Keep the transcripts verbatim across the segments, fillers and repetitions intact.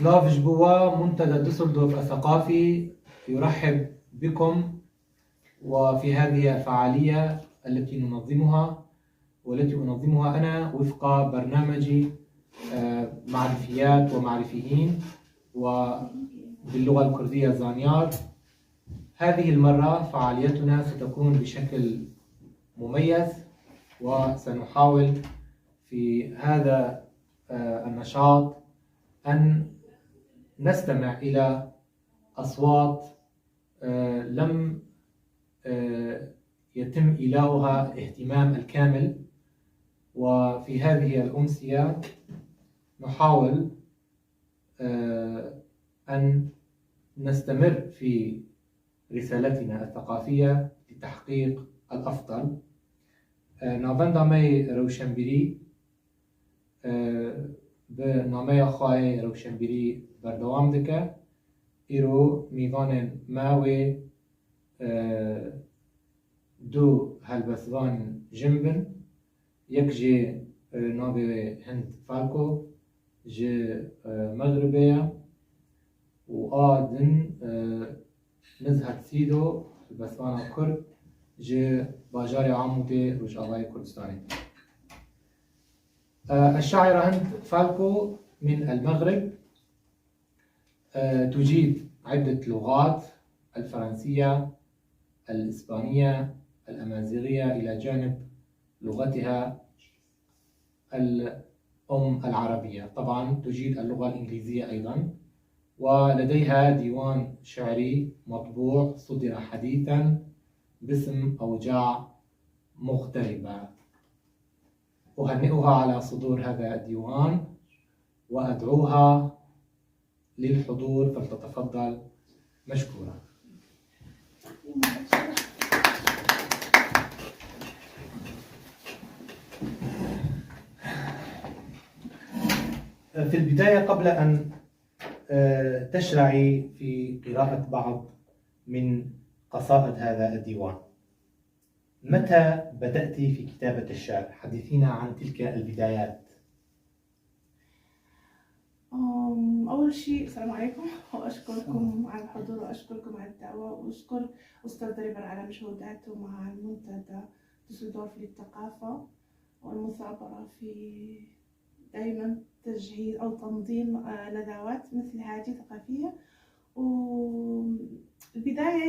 Dav ji bo we, منتدى دوسلدورف الثقافي يرحب بكم وفي هذه الفعالية التي ننظمها، والتي أنظمها أنا وفق برنامج، آه، معرفيات ومعرفيين وباللغة الكردية زانيار. هذه المرة فعاليتنا ستكون بشكل مميز، وسنحاول في هذا، آه، النشاط أن نستمع إلى أصوات، آه، لم، آه، يتم إيلاؤها الاهتمام الكامل. وفي هذه الأمسية نحاول، آه، أن نستمر في رسالتنا الثقافية لتحقيق الأفضل. آه، ناوبندا me yê rewşenbîrî، آه، bi nameya xwe yê rewşenbîrî berdewam dike. Îro mîvanên me wê, آه، du helbestvan jin bin. Yek jê, e, navê wê Hind Falco, ji, e, Mexribê ye û a din, e, Nizhat Sîdo, helbestvana Kurd, ji bajarê Amûdê, Rojavayê Kurdistanê. E, الشاعرة هند فالكو من المغرب. آه، تجيد عدة لغات، الفرنسية، الإسبانية، الأمازيغية، إلى جانب لغتها الأم العربية. طبعًا تجيد اللغة الإنجليزية أيضًا، ولديها ديوان شعري مطبوع صدر حديثًا باسم أوجاع مغتربة. أهنئها على صدور هذا الديوان وأدعوها للحضور، فلتتفضل مشكورة. في البداية، قبل أن، آه، تشرعي في قراءة بعض من قصائد هذا الديوان، متى بدأت في كتابة الشعر؟ حدثينا عن تلك البدايات. أم، أول شيء، السلام عليكم، وأشكركم على الحضور، وأشكركم على الدعوة، وأشكر أستاذ ريبر على مجهوداته مع المنتدى دوسلدورف للثقافة والمثابرة في دايمًا تجهيز أو تنظيم، آه، ندوات مثل هذه ثقافية. والبداية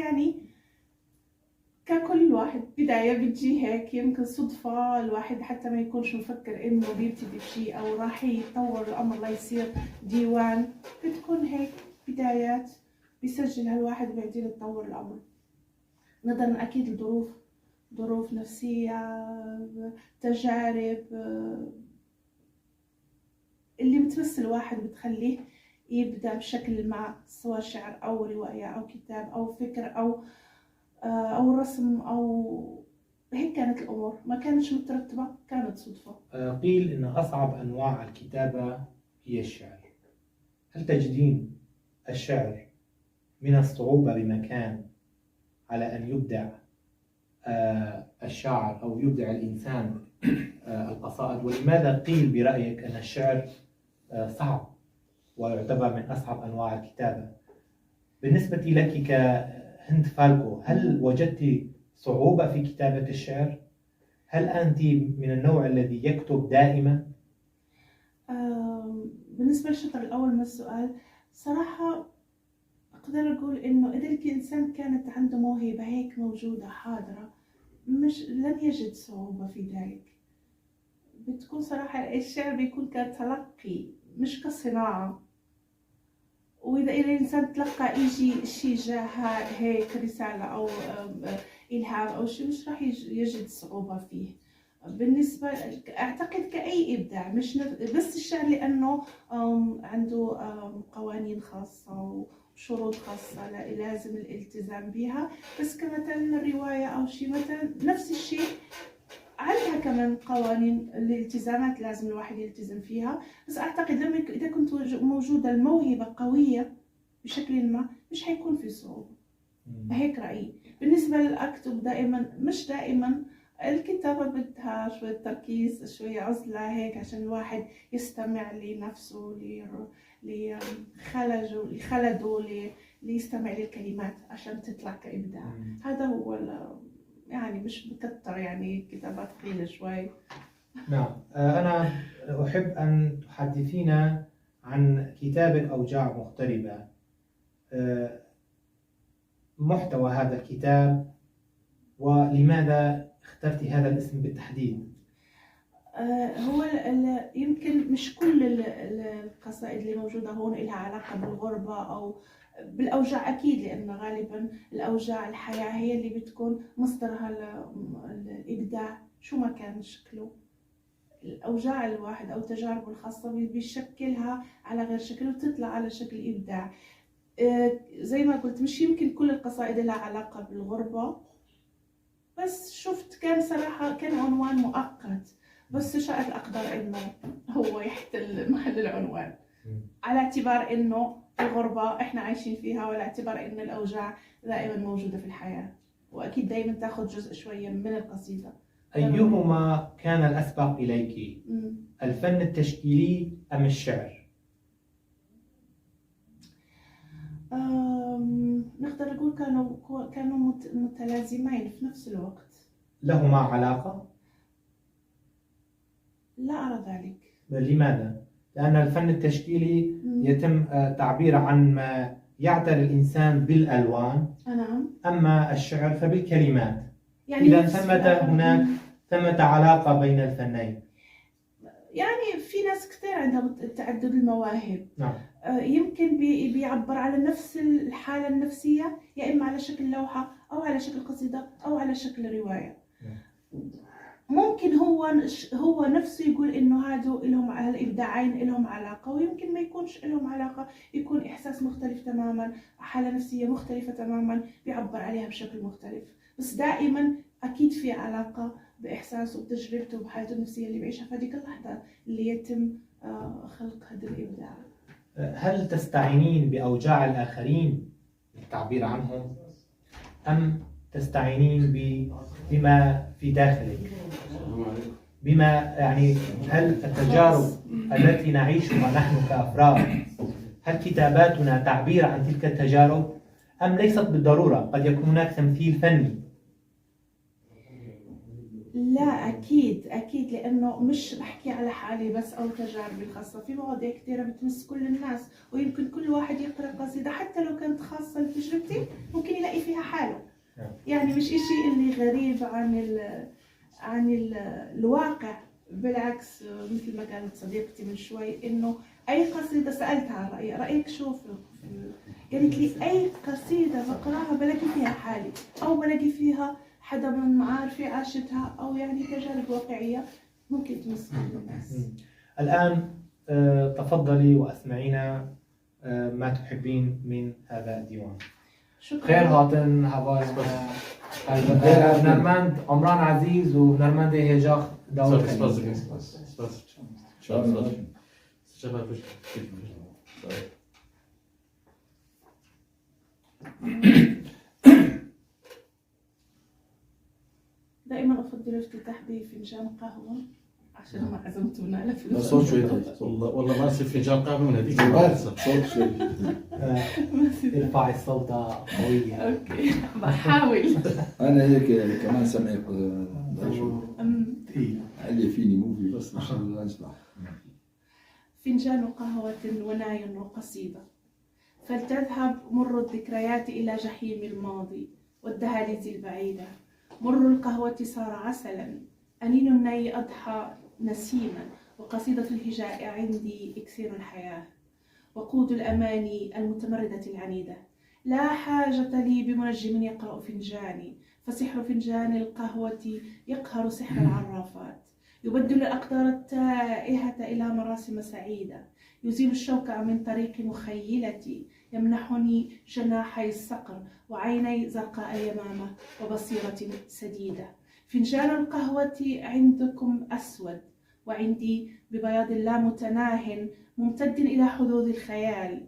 يعني ككل واحد بداية بتجي هيك، يمكن صدفة، الواحد حتى ما يكونش مفكر إنه بيبتدي بشي أو راح يتطور الأمر ليصير ديوان، بتكون هيك بدايات بيسجلها الواحد وبعدين يتطور الأمر. نظرًا أكيد لظروف، ظروف نفسية، تجارب، اللي بتمس الواحد بتخليه يبدأ بشكل ما، سواء شعر أو رواية أو كتاب أو فكر أو، آه، أو رسم أو هيك كانت الأمور، ما كانتش مترتبة، كانت صدفة. آه، قيل إن أصعب أنواع الكتابة هي الشعر. هل تجدين الشعر من الصعوبة بمكان على أن يبدع، آه، الشاعر أو يبدع الإنسان، آه، القصائد؟ ولماذا قيل برأيك أن الشعر، آه، صعب ويعتبر من أصعب أنواع الكتابة؟ بالنسبة لك كهند فالكو، هل وجدت صعوبة في كتابة الشعر؟ هل أنت من النوع الذي يكتب دائمًا؟ آم، بالنسبة للشطر الأول من السؤال، صراحة أقدر أقول إنه إذا الإنسان كانت عنده موهبة هيك موجودة حاضرة، مش، لن يجد صعوبة في ذلك. بتكون صراحة الشعر بيكون كتلقي، مش كصناعة. وإذا، إذا الإنسان تلقى إيجي شي جاها هيك رسالة أو، آم، إلهام أو شي، مش راح يج-، يجد صعوبة فيه. بالنسبة، أعتقد كأي إبداع، مش نف-، بس الشعر، لأنه، آم، عنده، آم، قوانين خاصة وشروط خاصة لا-، لازم الالتزام بيها. بس كمثلًا الرواية أو شي، مثلًا نفس الشي، عندها كمان قوانين الالتزامات لازم الواحد يلتزم فيها. بس أعتقد لما يك-، إذا كنت وج-، موجودة الموهبة قوية بشكل ما، مش حيكون في صعوبة. مم. هيك رأيي. بالنسبة للأكتب دائمًا، مش دائمًا، الكتابة بدها شوية تركيز، شوية عزلة هيك، عشان الواحد يستمع لنفسه، ل-، لخلجه، لخلده، ل-، ليستمع للكلمات عشان تطلع كإبداع. مم. هذا هو ال-، يعني مش بكتر، يعني كتابات ثقيلة شوي. نعم. آه، أنا أحب أن تحدثينا عن كتاب أوجاع مغتربة. آه، محتوى هذا الكتاب، ولماذا اخترت هذا الاسم بالتحديد؟ آه، هو ال-، ال-، يمكن مش كل ال-، ال-، القصائد اللي موجودة هون إلها علاقة بالغربة أو بالأوجاع، أكيد، لأن غالبًا الأوجاع الحياة هي اللي بتكون مصدرها ل-، ال-، الإبداع، شو ما كان شكله. الأوجاع الواحد أو تجاربه الخاصة بي-، بيشكلها على غير شكل وتطلع على شكل إبداع. آه، زي ما قلت، مش يمكن كل القصائد لها علاقة بالغربة، بس شفت كان صراحة كان عنوان مؤقت، بس شاءت الأقدار إنه هو يحتل محل العنوان. مم. على اعتبار إنه الغربة إحنا عايشين فيها، وعلى اعتبار إنه الأوجاع دائمًا موجودة في الحياة، وأكيد دائمًا تاخد جزء شوية من القصيدة. أيهما كان الأسبق إليك؟ مم. الفن التشكيلي أم الشعر؟ أم، نقدر نقول كانوا، كو-، كانوا مت-، متلازمين في نفس الوقت. لهما علاقة؟ لا أرى ذلك. لماذا؟ لأن الفن التشكيلي مم. يتم، آه، التعبير عن ما يعتري الإنسان بالألوان. آه، نعم. أما الشعر فبالكلمات. يعني إذا نفس ثمة، آه، هناك مم. ثمة علاقة بين الفنين. يعني في ناس كتير عندها مت-، تعدد المواهب. نعم. آه، يمكن بي-، بيعبر على نفس الحالة النفسية، يا إما على شكل لوحة، أو على شكل قصيدة، أو على شكل رواية. نعم. ممكن هو نش-، هو نفسه يقول إنه هادو إلهم ع-، هالإبداعين إلهم علاقة، ويمكن ما يكونش إلهم علاقة، يكون إحساس مختلف تمامًا، حالة نفسية مختلفة تمامًا، بيعبر عليها بشكل مختلف. بس دائمًا أكيد في علاقة بإحساسه وبتجربته وبحالته النفسية اللي بعيشها في هذيك اللحظة اللي يتم، آه، خلق هذا الإبداع. هل تستعينين بأوجاع الآخرين للتعبير عنهم؟ أم تستعينين ب-، بما في داخلك؟ بما، يعني، هل التجارب التي نعيشها نحن كأفراد، هل كتاباتنا تعبير عن تلك التجارب؟ أم ليست بالضرورة، قد يكون هناك تمثيل فني؟ لا، أكيد، أكيد، لأنه مش بحكي على حالي بس أو تجاربي الخاصة، في مواضيع كتيرة بتمس كل الناس، ويمكن كل واحد يقرأ قصيدة حتى لو كانت خاصة لتجربتي ممكن يلاقي فيها حاله. نعم. يعني مش إشي إني غريب عن ال-، عن ال-، الواقع. بالعكس، مثل ما قالت صديقتي من شوي، إنه أي قصيدة، سألتها عن رأيها، "رأيك شو في، في"، قالت لي: "أي قصيدة بقراها بلاقي فيها حالي، أو بلاقي فيها حدا من معارفي عاشتها، أو يعني تجارب واقعية ممكن تمس كل الناس." مم. الآن، آه، تفضلي وأسمعينا آه، ما تحبين من هذا الديوان. شكرًا. Xêr hatin, hevalên me. Xêr hatin. Hunermend Emran Ezîz û hunermendê hêja Dawid Xelîl. Spas dikim. Spas. Spas. Spas. Spas. دائمًا أفضل الافتتاح بفنجان قهوة عشان ما عزمتونا على فنجان قهوة. صوت شوي طيب. والله، والله ما أصير فنجان قهوة من هذيك. صوت شوي. ما أصير. ارفعي الصوت قوية. أوكي، بحاول. أنا هيك كمان سمعي ق-، ضعيف شوي. أم. تقيل. علي فيني مو في. بس ما شاء الله أجدع. فنجان قهوة وناي وقصيدة. فلتذهب مر الذكريات إلى جحيم الماضي والدهاليز البعيدة. مر القهوة صار عسلا، أنين الني أضحى نسيما، وقصيدة الهجاء عندي إكسير الحياة، وقود الأماني المتمردة العنيدة. لا حاجة لي بمنجم يقرأ فنجاني، فسحر فنجان القهوة يقهر سحر العرافات. يبدل الأقدار التائهة إلى مراسم سعيدة، يزيل الشوك من طريق مخيلتي، يمنحني جناحي الصقر وعيني زرقاء يمامة وبصيرة سديدة. فنجان القهوة عندكم أسود، وعندي ببياض لا متناه ممتد إلى حدود الخيال.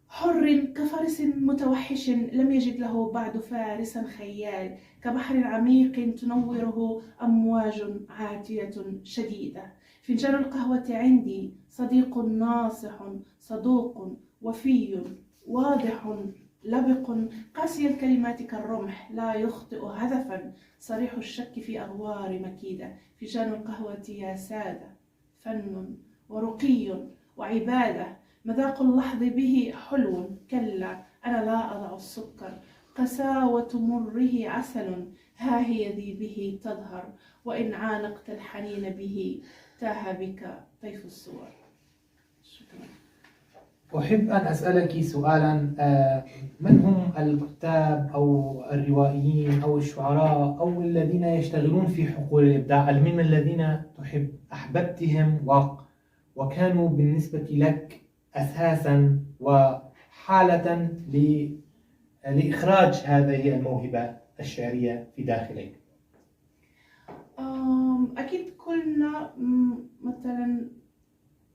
حر كفرس متوحش لم يجد له بعد فارسا خيال، كبحر عميق تنوره أمواج عاتية شديدة. فنجان القهوة عندي صديق ناصح صدوق وفي واضح لبق، قاسي الكلمات كالرمح لا يخطئ هدفا، صريح الشك في أغوار مكيدة. فنجان القهوة يا سادة فن ورقي وعبادة، مذاق اللحظ به حلو، كلا أنا لا أضع السكر، قساوة مره عسل، ها هي ذي به تظهر، وإن عانقت الحنين به تاه بك طيف الصور. شكرا. أحب أن أسألك سؤالا، آه، من هم الكتاب أو الروائيين أو الشعراء أو الذين يشتغلون في حقول الإبداع، من الذين تحب أحببتهم و- وكانوا بالنسبة لك أساسا وحالة ل- لإخراج هذه الموهبة الشعرية في داخلك؟ أم، أكيد كلنا م- مثلا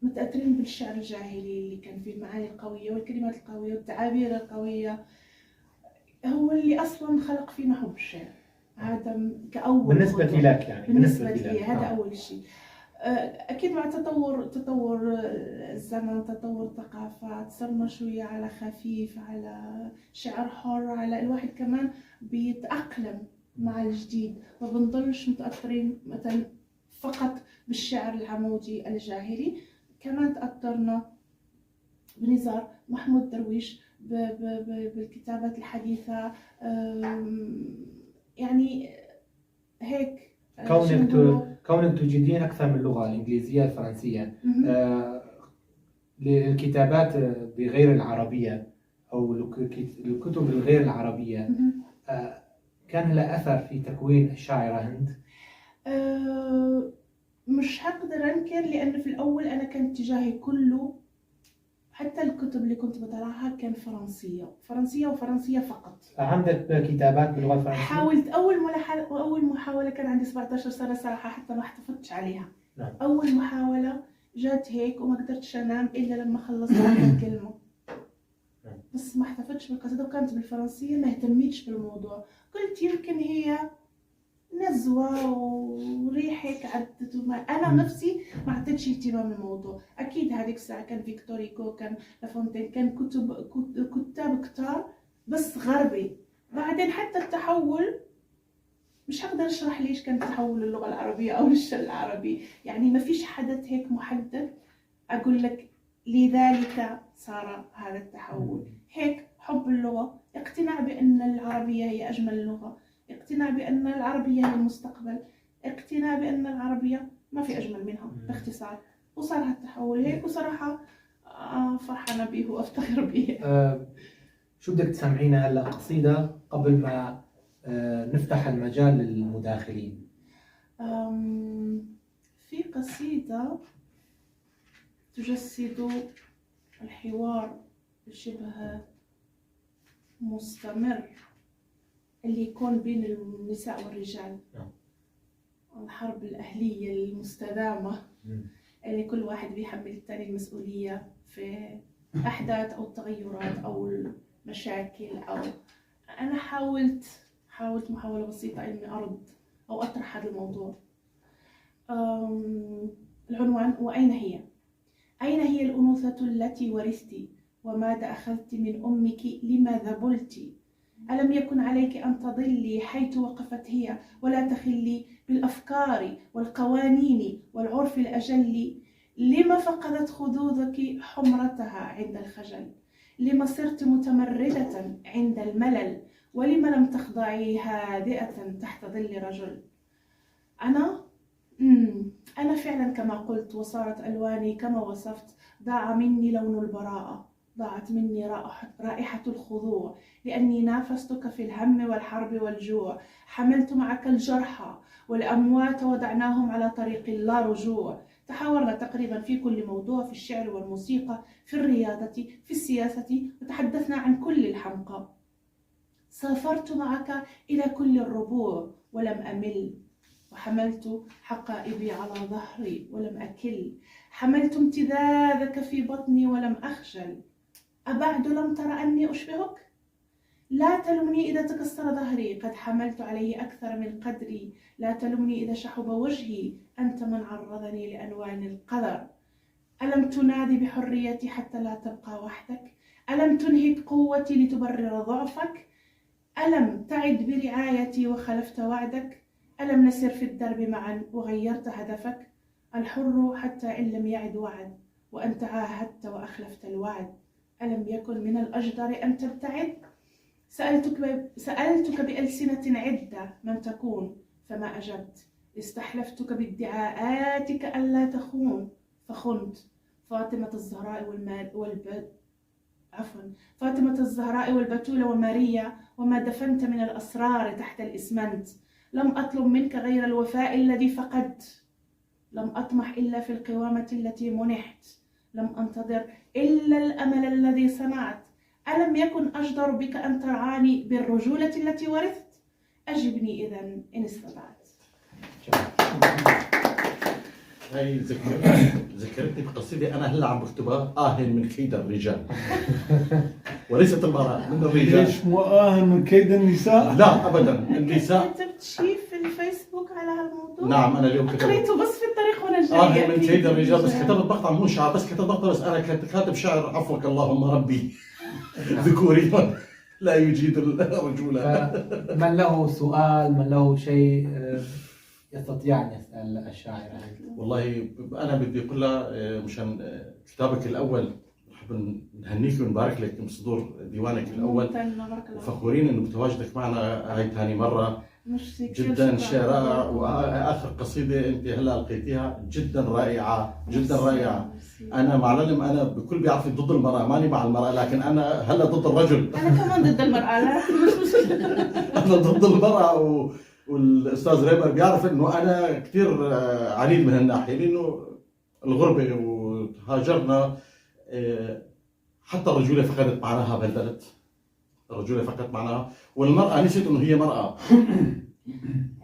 متأثرين بالشعر الجاهلي اللي كان فيه المعاني القوية والكلمات القوية والتعابير القوية، هو اللي أصلا خلق فينا حب الشعر. هذا م- كأول بالنسبة موضوع. لك يعني بالنسبة بالنسبة لي لك هذا آه. أول شيء. آه، أكيد مع تطور تطور آه، الزمن، تطور الثقافات، صرنا شوية على خفيف، على شعر حر، على الواحد كمان بيتأقلم مع الجديد، ما بنضلش متأثرين مثلا فقط بالشعر العمودي الجاهلي، كمان تأثرنا بنزار محمود درويش ب- ب- ب- بالكتابات الحديثة. أم، يعني هيك آه، شو كونك نقوله؟ ت- كونك تجيدين أكثر من لغة، الإنجليزية، الفرنسية، مهم. آه، للكتابات بغير العربية أو الك- الكتب الغير العربية، مهم. آه، كان لها أثر في تكوين الشاعرة هند؟ آه، مش حقدر أنكر، لأن في الأول أنا كان اتجاهي كله، حتى الكتب اللي كنت بطلعها كان فرنسية، فرنسية وفرنسية فقط. عندك كتابات باللغة الفرنسية؟ حاولت أول ملاحظة وأول محاولة كان عندي سبعتاشر سنة صراحة، حتى ما احتفظتش عليها. نعم. أول محاولة جات هيك وما قدرتش أنام إلا لما خلصت أول كلمة. نعم. بس ما احتفظتش بالقصيدة وكانت بالفرنسية، ما اهتميتش بالموضوع. قلت يمكن هي نزوة وريح هيك عدت وما أنا مم. نفسي ما عطيتش اهتمام للموضوع. أكيد هذيك الساعة كان فيكتور هيغو، كان لافونتين، كان كتب كت- كتاب كتار بس غربي. بعدين حتى التحول مش حقدر أشرح ليش كان تحول اللغة العربية أو الشعر العربي، يعني ما فيش حدث هيك محدد أقول لك لذلك صار هذا التحول. هيك حب اللغة، اقتناع بأن العربية هي أجمل لغة، اقتناع بأن العربية هي المستقبل، اقتناع بأن العربية ما في أجمل منها. مم. باختصار، وصار هالتحول هيك. وصراحة آه، فرحانة بيه وأفتخر بيه. آه، شو بدك تسمعينا هلا قصيدة قبل ما آه، نفتح المجال للمداخلين؟ أم، في قصيدة تجسد الحوار شبه مستمر اللي يكون بين النساء والرجال. نعم. الحرب الأهلية المستدامة، مم. اللي كل واحد بيحمل التاني المسؤولية في أحداث أو التغيرات أو المشاكل. أو أنا حاولت حاولت محاولة بسيطة إني أرد أو أطرح هذا الموضوع. أم، العنوان: وأين هي؟ أين هي الأنوثة التي ورثت؟ وماذا أخذت من أمك؟ لم ذبلت؟ ألم يكن عليك أن تضلي حيث وقفت هي، ولا تخلي بالأفكار والقوانين والعرف الأجل؟ لم فقدت خدودك حمرتها عند الخجل؟ لم صرت متمردة عند الملل؟ ولم لم تخضعي هادئة تحت ظل رجل؟ أنا؟ مم. أنا فعلا كما قلت، وصارت ألواني كما وصفت، ضاع مني لون البراءة، ضاعت مني رائحة، رائحة الخضوع، لأني نافستك في الهم والحرب والجوع، حملت معك الجرحى والأموات وضعناهم على طريق اللا رجوع. تحاورنا تقريبا في كل موضوع، في الشعر والموسيقى، في الرياضة، في السياسة، وتحدثنا عن كل الحمقى. سافرت معك إلى كل الربوع ولم أمل، وحملت حقائبي على ظهري ولم أكل، حملت امتدادك في بطني ولم أخجل. أبعد لم تر أني أشبهك؟ لا تلمني إذا تكسر ظهري، قد حملت عليه أكثر من قدري. لا تلمني إذا شحب وجهي، أنت من عرضني لألوان القدر. ألم تنادي بحريتي حتى لا تبقى وحدك؟ ألم تنهك قوتي لتبرر ضعفك؟ ألم تعد برعايتي وخلفت وعدك؟ ألم نسر في الدرب معا وغيرت هدفك؟ الحر حتى إن لم يعد وعد، وأنت عاهدت وأخلفت الوعد. ألم يكن من الأجدر أن تبتعد؟ سألتك ب-، سألتك بألسنة عدة من تكون، فما أجبت. استحلفتك بادعاءاتك ألا تخون، فخنت. فاطمة الزهراء والما-، والب-، عفوا، فاطمة الزهراء والبتول وماريا، وما دفنت من الأسرار تحت الإسمنت. لم أطلب منك غير الوفاء الذي فقدت. لم أطمح إلا في القوامة التي منحت. لم أنتظر إلا الأمل الذي صنعت. ألم يكن أجدر بك أن ترعاني بالرجولة التي ورثت؟ أجبني إذن إن استطعت. هاي ذكرتني ذكرتني بقصيدة أنا هلا عم بكتبها، آه من كيد الرجال. وليست المرأة، من الرجال. ليش مو آه من كيد النساء؟ لا أبدا، النساء. كتبت شيء في الفيسبوك على هالموضوع؟ نعم، أنا اليوم كتبت. قريته بس في الطريق وأنا جاية. آه من كيد الرجال، بس كتبت مقطع، مو شعر، بس كتبت مقطع، بس أنا كنت كاتب شعر، عفوك اللهم ربي. ذكوري لا يجيد الرجولة. من له سؤال، من له شيء، آه، يستطيع أن يسأل الشاعر. والله أنا بدي أقول لها، آه، مشان، آه، كتابك الأول، نحب نهنيك ونبارك لك بصدور ديوانك الأول. ممتنة، بارك الله فيك. فخورين إنه بتواجدك معنا هاي ثاني مرة. ميرسي كثير، جدا شكرًا. شيء رائع. وآخر قصيدة أنت هلا ألقيتيها جدا رائعة، جدا ميرسي، رائعة. ميرسي. أنا معلم، أنا بكل بيعرفني ضد المرأة، ماني مع المرأة، لكن أنا هلا ضد الرجل. أنا كمان ضد المرأة، لا، مش مشكلة. أنا ضد المرأة و... والأستاذ ريبر بيعرف إنه أنا كثير، آه، عنيد من هالناحية، لأنه الغربة وهاجرنا، آه، حتى الرجولة فقدت معناها بهالبلد. الرجولة فقدت معناها، والمرأة نسيت إنه هي مرأة.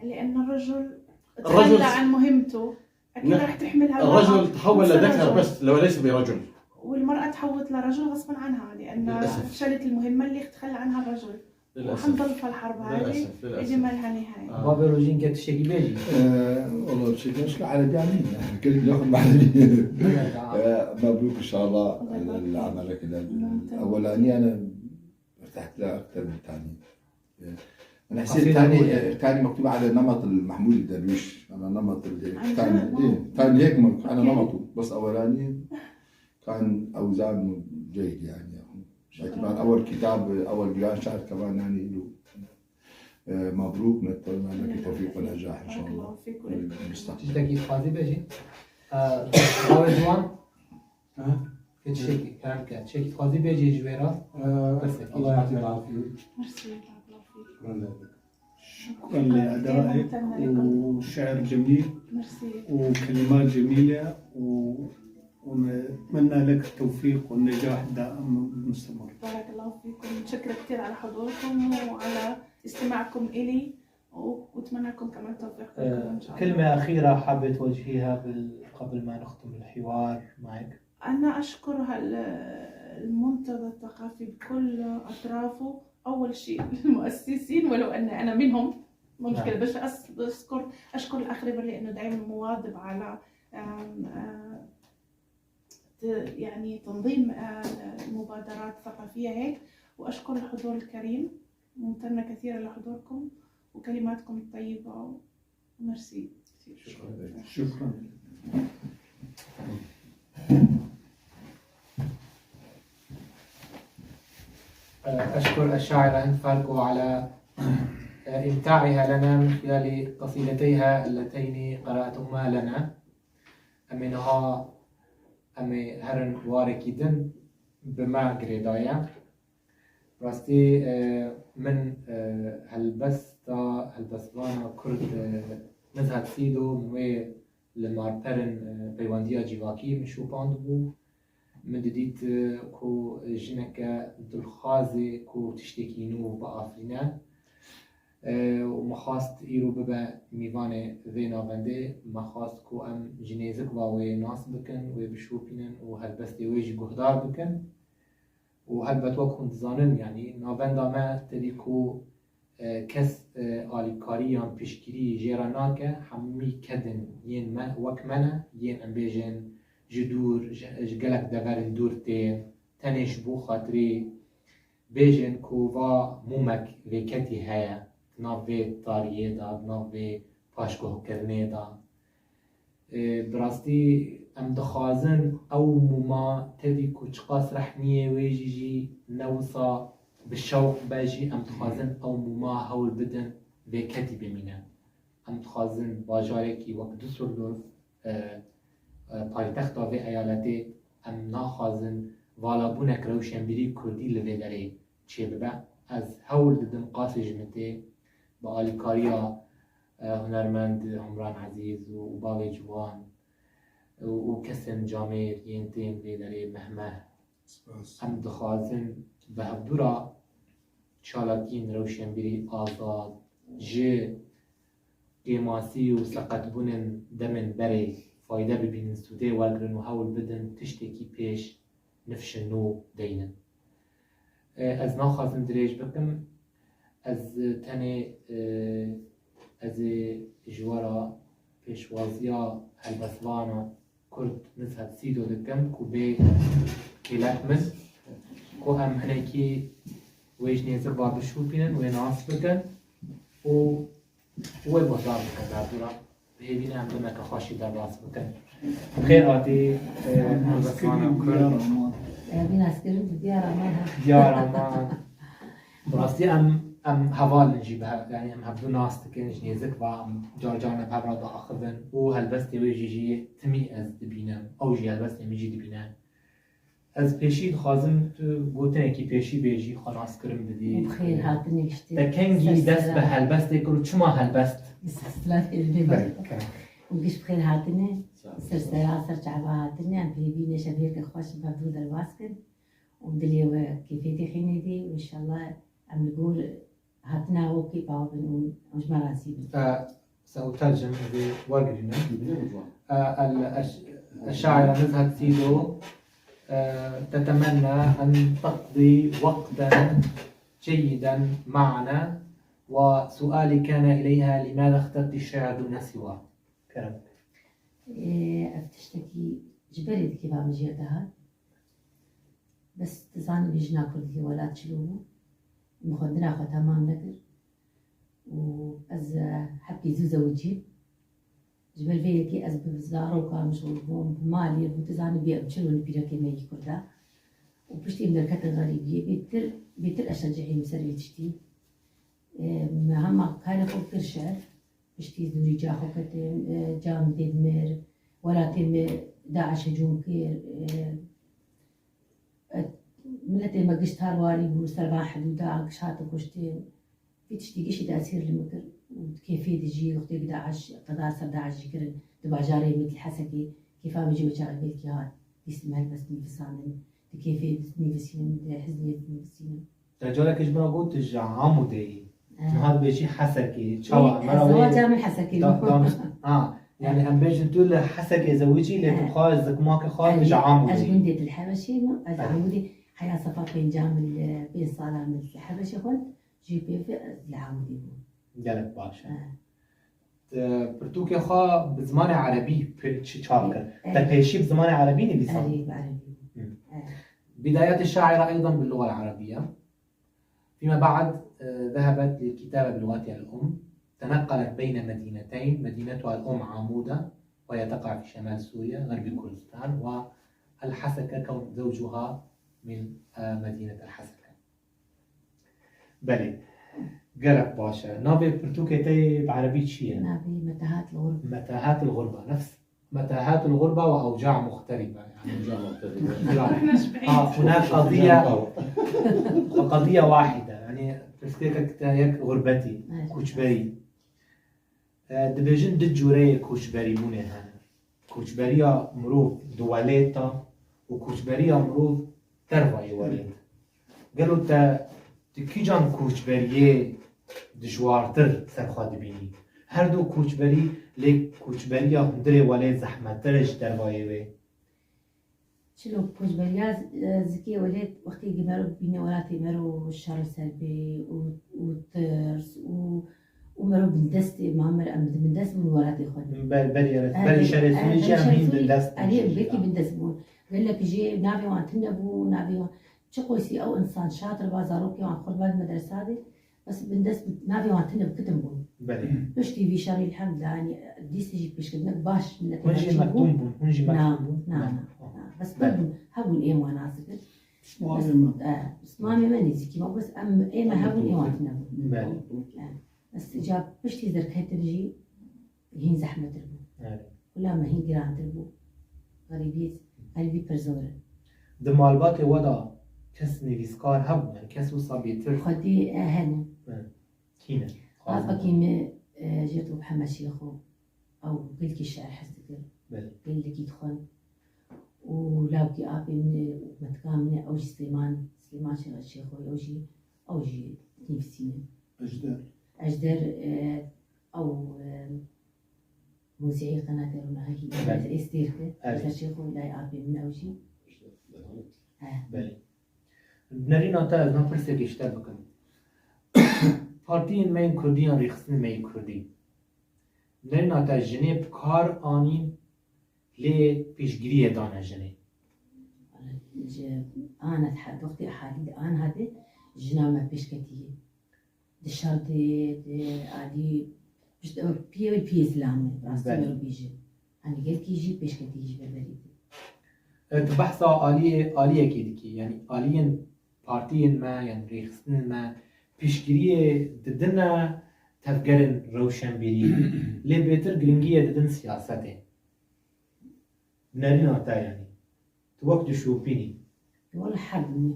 لأن الرجل الرجل تخلى عن مهمته، أكيد نعم. رح تحمل هالمرأة الرجل تحول نفس لذكر الرجل. بس، لو ليس برجل. والمرأة تحولت لرجل غصبًا عنها، لأن للأسف. شالت المهمة اللي تخلى عنها الرجل. للأسف. وحنضل في الحرب هذه للأسف، للأسف. إلى ما لا نهاية. آه. بابا روژین کە تشتێکی بێژی. والله بشكل مش على بيعني كل يوم على مبروك ان شاء الله الله يبارك فيك. العمل كذا ممتاز. الاولاني انا ارتحت لها اكثر من الثاني. انا حسيت قصيدة الثاني أولى. الثاني مكتوب على نمط المحمود الدرويش، على نمط عن الثاني جد؟ إيه، الثاني هيك مكتوب على أوكي. نمطه، بس اولاني كان اوزان جيد يعني. باعتبار اول كتاب، اول ديوان شعر كمان يعني له. آه، مبروك، نتمنى لك التوفيق والنجاح ان شاء بارك الله. الله فيك ولك. المستقبل. Tiştekî dixwazî bêjî. Rawê ciwan. Ha? Tiştekî, kerem ke. Tiştekî dixwazî bêjî ji wê re. Ee, Bes e. Allah يعطيك العافية. ميرسي، بارك الله فيك. Şukran ledik. شكرا لأدائك وشعر جميل ميرسي. وكلمات جميلة و- ونتمنى لك التوفيق والنجاح الدائم والمستمر. بارك الله فيكم، متشكرة كثير على حضوركم وعلى استماعكم إلي، وبتمنى لكم كمان التوفيق إن شاء الله. كلمة أخيرة حابة توجهيها بال- قبل ما نختم الحوار معك؟ أنا أشكر هال- المنتدى الثقافي بكل أطرافه، أول شيء المؤسسين، ولو أن أنا منهم، مو مشكلة، نعم. بس أس- أشكر أشكر الأخ ريبر لأنه دائما مواظب على، آم، آه، ت- يعني تنظيم، آه، مبادرات ثقافية هيك، وأشكر الحضور الكريم، ممتنة كثيرا لحضوركم وكلماتكم الطيبة، وميرسي. شكرا. أشكر الشاعرة هند فاركو على إمتاعها لنا من خلال قصيدتيها اللتين قرأتهما لنا. Em ê niha em ê herin warekî din bi me girêdaye. Rastî, e, min, e, helbesta, helbestvana Kurd, e, Nizhat Sîdo, min wê li Marperin, e, peywendiya civakî min şopandibû. Min didît, e, ku jineke dilxwaz e ku tiştekî nû biafirîne. E, û min xwest îro bibe mîvanê vê navendê. Me xwest ku em ji nêzik ve wê nas bikin, wê bişopînin û helbestê wê jî guhdar bikin. Û helbet wek hûn dizanin, yanî navenda me tevî ku, e, kes, e, alîkarî yan piştgirî jê re nake, hemî kedin yên me wek me ne, yên em bêjin ji dûr, ji, ji gelek deverên dûr tên, tenê ji bo xatirî bêjin ku va mûmek vêketî heye di nav vê tariyê de, di nav vê paşguhkirinê de. Ê, bi rastî em dixwazin ew mûma tevî ku çiqas rehniyê wê jî, jî ne wisa bi şewq be jî, em dixwazin ew mûma hewl bidin vêketî bimîne. Em dixwazin bajarekî wek Düsseldorf, e, e, paytexta vê eyaletê, em naxwazin valabûnek rewşenbîrî kurdî li vê derê çêbibe. Ez hewl didim qasê ji min tê bi alîkariya, e, hunermend Umran Ezîz û, û bavê ciwan û, û kesên camêr yên tên vê derê mehmeh. Spas. Em dixwazin bi hevdû re çalakiyên rewşenbîrî azad ji kêmasî û seqetbûnên demên berê fayde bibînin, sûdê wergirin û hewl bidin tiştekî pêş nifşin nû deynin. E, ez naxwazim dirêj bikim. Ez tenê, e, ez ê ji we re pêşwaziya helbestvana Kurd Nizhet Sîdo dikim ku bê kêlek min, ku em hinekî wê ji nêzik ve bişopînin, wê nas bikin û wê guhdar bikin derdora. Bi hêvî ne em demeke xweş jî derbas bikin. Bi xêr hatî, e, helbestvana Kurd. Ev naskirin bi diyara me ha. Diyara me. Bi rastî em, em heval in jî, bi hev-, yanî em hevdu nas dikin, ji nêzik ve em car car ne bi hev re diaxivin û helbestê wê jî, jî timî ez dibînim, ew jî helbestê min jî dibîne. Ez pêşî dixwazim tu gotinekî pêşî bêjî, xwe naskirin bidî. Bi xêr hatinê giştî. Te kengî dest bi helbestê kir û çima helbest? Silav êdinê. Belê, kerem. Û giş bi xêr hatinê. Sağ ol. Ser sera, ser çava hatinê, em pêvî neşe vêrke xweş bi hevdû derbas kin. Û dilê we kêfê têxînê dî û înşallah em li gor hatina we kêfa bin û em ji me razî bin. Ee, سأترجم, ez ê wergirînim. Ee, el-, eş-, الشاعرة نزهة سيدو, ee, تتمنى أن تقضي وقتا جيدا معنا، وسؤالي كان إليها: لماذا اخترت الشعر دون سوى؟ Kerem. Ee, ev tiştekî ji berê di kêfa min jê dihat. Bes dizanibî jina kurdî li welat çilo bû. Min xwendina xwe temam nekir û ez, e, hebkî zû zewicîm. Ji ber vê yekê ez bi zarokan meşxûl bûm, bi malê bû, dizanibî ew çilo li pîrekê me yî kurda. Û piştî em derketin xerîbiyê, bêtir, bêtir eşecihîm ser vê tiştî. E, me hema karê xwe kir şer. Piştî zûrî ca xwe ketin, e, camidê dimir, welatê me DAIŞ hicûm kir, e, e, miletê me giş tar warî bû, ser van hidûda giş hatin kuştin. Vî tiştî gişî tesîr li min kir û di kêfê de jî wextê ku DAIŞ, qedar ser DAIŞ jî kirin, di bajarê me di Hesekê, kêfa min jî wê çaxê belkî hat, dîsim helbest nivîsandin, di kêfê dinivîsînim, di hiznê dinivîsînim. Te careke ji min re got tu ji Amûdê yî. Eh. Niha dibêjî Hesekê. Çawa? Ê, me re wê zewaca min Hesekê da-, bû. Danişt-, ha, yani em bêjin tu li Hesekê zewicî, lê tu Eh. xwe zikmakê xwe tu ji Erê, Amûdê ez yî. Gundê Dil Hebeşê bûm, ez Eh. Amûdê heya sefa pênca min li pênc sala min li Hebeşê xwend, jî pê ez li Amûdê bûm. Gelek baş e. Eh. Te pirtûkê xwe bi zimanê erebî pê-, çi çap kir? Erê. Te pêşî bi zimanê erebî nivîsand? Erê, bi erebî. Hı. Erê. بدايات الشاعرة أيضًا باللغة العربية. فيما بعد، آه، ذهبت للكتابة بلغتها الأم، تنقلت بين مدينتين، مدينتها الأم عامودة، وهي تقع في شمال سوريا، غرب كردستان، والحسكة، كون زوجها من، آه، مدينة الحسكة. Belê. Gelek baş e. Navê pirtûkê te yê bi erebî çi ye? Navê Metahat el Ğurba. Metahat el Ğurba. Nefs Metahat el Ğurba ve Awca Muxterife. Yani, Awca Muxterife. Yani, ha, huna qadiya, qadiya wahide. Yani, pirsgirêkek te yek xurbetî, Evet. koçberî. E, dibêjin du cûreyê koçberîbûnê hene. Koçberiya mirov di welêt de û koçberiya mirov dervayê welêt. Gelo te di kîjan koçberiyê dijwartir ser xwe dibînî? Her du koçberî, lê koçberiya hundirê welêt zehmettir e ji dervayê wê. Çilo koçberiya, e, zikê welêt wextê ki mero bîne welatê mero şer ser bê û, û tirs û, û mero bindestê ma mer em bindest bûn welatê xwe. Ber, berî, evet, E, berî ber-, şerê e, Sûrî jî berî em şerê hîn Sûrî, bindest bûn em jî. Belkî bindest bûn. Gelek jê navê wan tune bû, navê wan çi qoysî ew insan şatir ba zarokê wan xurt bed medresa de. Bes bindest bû, navê wan tune bi kitim bûn. Belê. Piştî vî şerî elhamdulillah, yanî dîsê jî pêşkirdinek baş milletê Hûn jî mexdûm bûn. Hûn jî Na, mexdûm bûn? na, Na. na, na. Bes Belê. bibûn, hebûn êm wan nas dikir. Bes, Mamê me. e, bes mamê me nêzîkî me, bes em êm me Em hebûn êm wan tune bûn. Belê. E, bes îca piştî derketin jî hîn zehmetir bû. Evet. Hula me hîn girantir bû. Xerîbî, xerîbî pir zor e. Di malbatê we de kes nivîskar hebû, yani kes wisa bêtir? Xwedî, e, hene. Evet. Kî ne? Apakî me, e, jê tu Mihemed Şêxo. Ew gelkî şiir hez dikir. Belê. Gelekî dixwend. Û lawkî apê min e, û metika min e, ew jî Silêman, Silêman Şêx-, Şêxo, ew jî, ew jî nivîsîne. Ejder. Ejder, e, ew, e, muzîhê qenatê Ronahî, Belê. Êstêr ki, Evet. Ejder Şêxo, lay apê min ew jî. He. Belê. Nerîna te ez na pirsekê ji te bikim. Partiyên me yên kurdî yan rêxistinên me yên kurdî. Nerîna te jinê bi kar anîn lê piştgiriyê dane jinê. Ji ana wextê ehalî di an hate jina me pêşketî ye. Di şer de, di alî, pişt, piyê wê piyê zilam e, rastî Belê. me bêje. Hani gelkî jî pêşketî ji berberî de. E, tu behsa aliyê, aliyekê dikî, yani aliyên partiyên me, yani rêxistinên me, piştgiriyê didine tevgerên rewşenbîrî, lê bêtir giringiyê didin siyasetê. Nerîna te yani. Tu wek dişopînî. Wala her dû.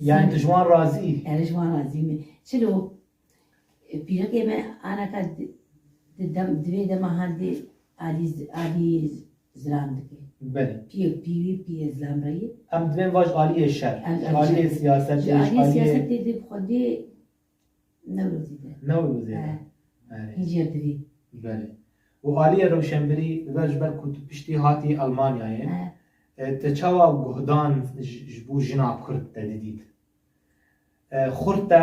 Yani tu ji wan razî? Ez ji wan razî me. Çilo, pîrekê me anaka di, di dem, di vê dema handê alî z-, alî zilam dike. Belê. Piyê, pî wî, piyê zilam reyî. Em divên vaj aliyê şer. Em, em Aliyê şer. siyasetê, Ji aliyê aliyê siyasetê de bi xwedê Newrozî de. Newrozê de. He. Belê. Hîn jêr divî. Belê. Û aliyê rewşenbîrî, li ber ji ber ku tu piştî hatî Almanyayê, He. e, te çawa guhdan ji, ji bo jina Kurd te didît? E, xurt e,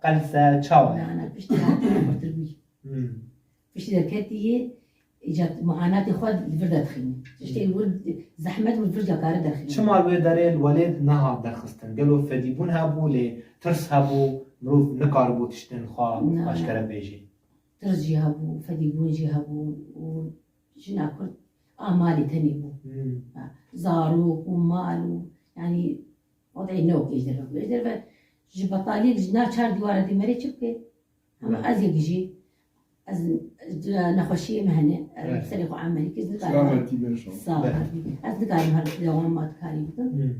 qels e, çawa? Na, na, piştî hatî xurtir bû. Hmm. Piştî derketî yê, îca muanatê xwe li vir de dixîne. Tiştê li wir zehmet û li vir de kare derxîne. Çima li wê derê li welêt nehat derxistin? Gelo fedîbûn hebû, lê tirs hebû, mirov nikaribû tiştên xwe Na. aşkere bêjê? Tirs jî hebû, fedîbûn jî hebû û jina Kurd a malê tenê bû. Hmm. Ha, zarok û mal û, yanî, wadeyê ne wekî ji derve bû. Ji derve ji betaliyek ji nav çar dîwara dê merê çi bike? Hema Belê. ez yek jî, ez, ez nexweşiyê min hene, ez Belê. serê xwe emelî kir, ez nikarim. Selametî be inşallah. Sağ ol. Belê. Ez nikarim her dewam ma dikarî bikim. Hmm.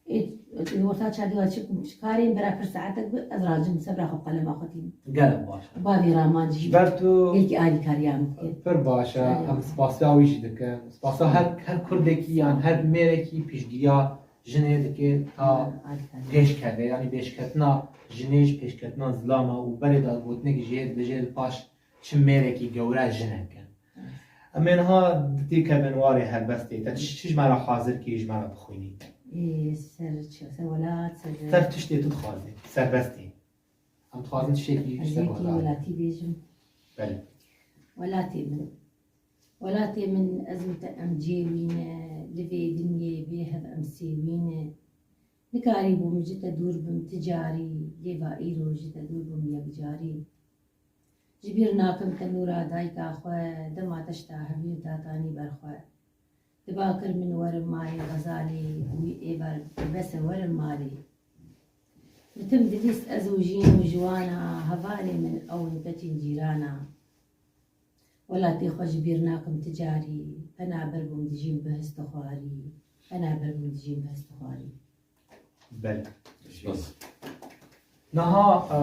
Ê, ê, orta çar dîwar çi bikim, çi karê min bera pir saetek bi, ez razim sebra xwe qelema xwe tînim. Gelek baş e. Bavê Raman jî Ji ber tu gelkî alîkariya min dike. Pir baş e. Gelek. Em spasiya wî jî dikin. Spasiya her, her Kurdekî yan her mêrekî piştgiriya jinê dike ta Ha, alîkariya. pêş keve. Yanî pêşketina jinê ji pêşketina zilam e û berê de gotinek jê dibêje li paş çi mêrekî gewre jinek e. Em ê niha têkevin warê helbestê. Te çi, çi ji me re hazir kî ji me re bixwînî? Ê, ser çi? Ser welat, ser Ser tiştê tu dixwazî. Serbestî. Em dixwazin tiştekî ji te Yekî guhdar. welatî bêjim. Belê. Welatê min. Welatê min, ez û te em cêwî ne, li vê dinyê bê hev em sêwî ne. Nikarîbûm ji te dûr bim ti carî, lê va îro ji te dûr bim yekcarî. Ji bîr nakim te nûra dayika xwe, dema te ji te hevîr datanî ber xwe. Diba kir min werim malê Xezalê, wî ê ber bese werim malê. Li tim dilîst ez û jîn û ji wana, hevalê min ew in keçên cîrana. Welatê xwe ji bîr nakim ti carî, penaber bûm dijîm bi hist û xwarî, penaber bûm dijîm bi hist û xwarî. Belê. Spas. Niha, e,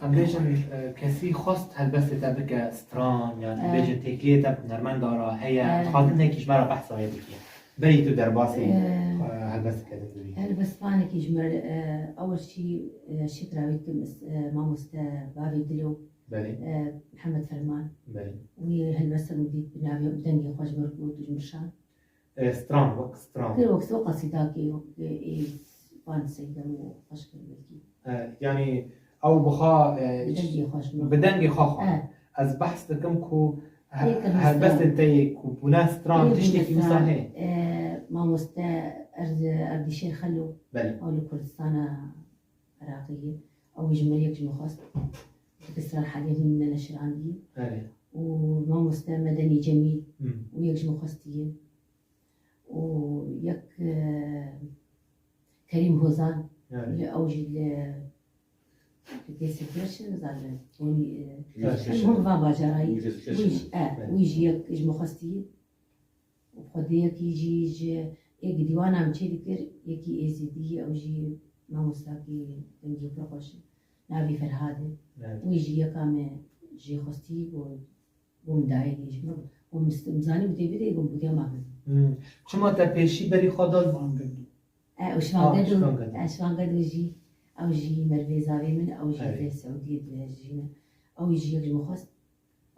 em bêjin, e, kesî xwest helbestê te bike stran, yan Eh. bêjin têkiliyê te bi hunermenda re heye, Eh. dixwazin hinekî ji me re behsa wê bikî. Berî tu derbasî, Eh. e, helbesteke din bibî. Helbestvanekî ji me re, e, ew jî, e, şikra wî dikim, e, mamoste Bavê Dilo, Belê. e, Mihemed Ferman. Belê. Wî helbestek min dît bi navê, bi dengê xwe ji me re got û ji min re şand. E, stran, wek stran. Kir wek wek qasîdakê, wek, e, ê van Seydem û xweş kir belkî. E, yanî ew bi xwe, e, Bi dengê xweş, bi dengê xwe xwe. E. Ez behs dikim ku he-, Ê Kurdistan. Helbestên te yê ku bûne stran Ê tiştekî bûne wisa stran, heye. E, mamoste Erd-, Erdîşêr Xelo, Belê. Ew li Kurdistana Iraqê ye. Ew ji min yek ji min xwest. Dikistan Hedê hûn neneşirandiye. Erê. Û mamoste Medenî Cemîl Hmm. û yek ji min xwestiye. Û yek, e, Kerîm Hozan, Erê. Li ew jî li, li Dêsê Pêşin zaten. Hûn, e, Wî ji hûn va bajarayî. Wî ji Wî jî, Pêşin. e, Belê. Wî jî yek ji min xwestiye. Û xwedê yekî jî ji êk dîwana min çê dikir, yekî Êzidî ye, ew jî mamostakî dengê pir xweş e. Navî Ferhad e. Evet. Wî jî yeka me jê xwestî got, bûm dayê jî min. Û min zanî û tê bidê, got, bûtiya ma min. Hmm. Çima te pêşî berî xwe da? E, û Şivan Ah, Gedo, Şivan Gedo. E, Şivan Gedo jî, ew jî merivê zavê min, ew jî Evet. Di Seûdiyê dijîne. Ew jî yek ji min xwest.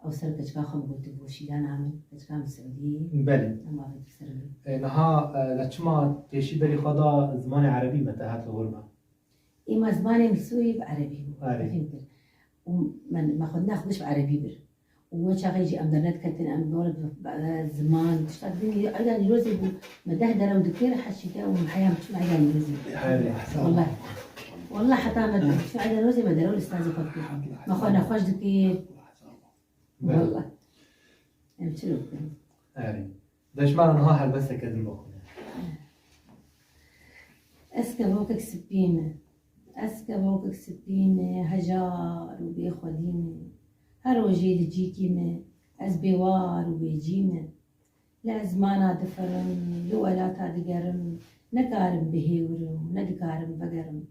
Ew ser keçika xwe min gotibû, şîlana min, keçika min Seûdiyê ye. Belê. Em avêt ser min. E, niha, e, de çima pêşî berî xwe da zimanê erebî me te hat li wir me? Ê, ma zimanê min sûrî bi erebî bû. Erê. Fêm kir. Û me, me xwe nexweş bi erebî bir. Û wê çaxê jî em dernediketin, em dor bi, bi, ziman, tişta din, eyda Nîrozê bû. Me deh derew dikir, heşî te û heya min çûn eyda Nîrozê. Erê. Wallah. Wallah heta me çûn eyda Nîrozê me derew li stazê xwe dikir. Me xwe nexweş dikir. Belê. Wallah. Em çi bikin? Erê. De ji me re niha helbesteke din bixwîne. Ez kevokek spî me. Ez kevokek spî me, hejar û bêxwedî me. Her rojê li cîkî me, ez bêwar û bêcî me. Li ezmana difirim, li welata digerim, nekarim bihêwirim, nedikarim vegerim.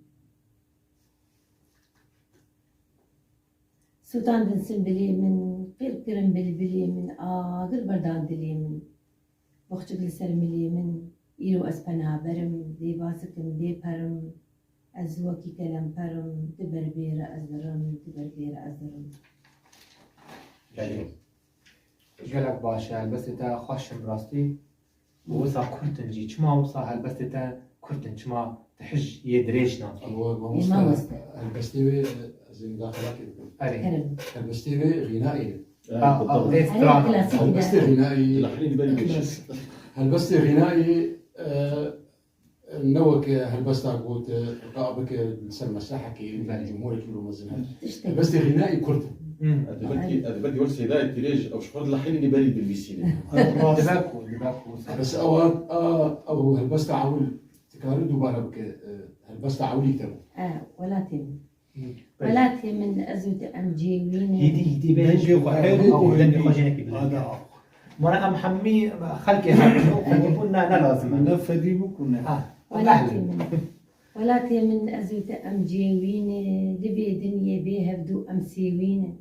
Sûtandin simbilê min, qêr kirin bilbilê min, agir berdan dilê min. Boxçik li ser milê min, îro ez penaber im, dê bazik im, dê per im. Ez wekî kelemper im, di ber bê re ez dirim, di ber bê re ez dirim. Belê. Gelek baş e, helbestê te xweş in rastî. Û wisa kurt in jî. Çima wisa helbestê te kurt in? Çima tu hij yê dirêj nakî? Ew mamoste, Ê, mamoste. Helbestê wê, ez ê mudaxelatê bikim. Erê. Kerem. Helbestê wê xînaî ye. Ha, ha, Erê, stran. Klasîk Helbestê de. Xînaî. Helbestê xînaî, e, Ne wek helbesta ku te qe bike li ser meslehekê, Belê. Cumhurek îro mezin hebe. Tiştek. Helbestê xînaî kurt e. Hmm. Ez ê belkî, ez ê belkî wek Seydayê Tîrêj ew ji xwe re lahenî berî binivîsîne. Rast. Dibe ku, dibe ku. Bes ew, a, ew helbesta ewil dikare dubare bike, e, helbesta ewilî te bû. E, welatê min. Welatê min, ez û tu em cêwî ne. Hîdî, hîdî bê Dengê xwe hêl û dengê xwe jê nekî bilin. Mara em hemî xelkê herin û xelkê bûn ne, ne lazim e. Ne fedî bû ku ne. Ha, Welatê min. Welatê min, ez û tu em cêwî ne, li vê dinyê bê hevdû em sêwî ne.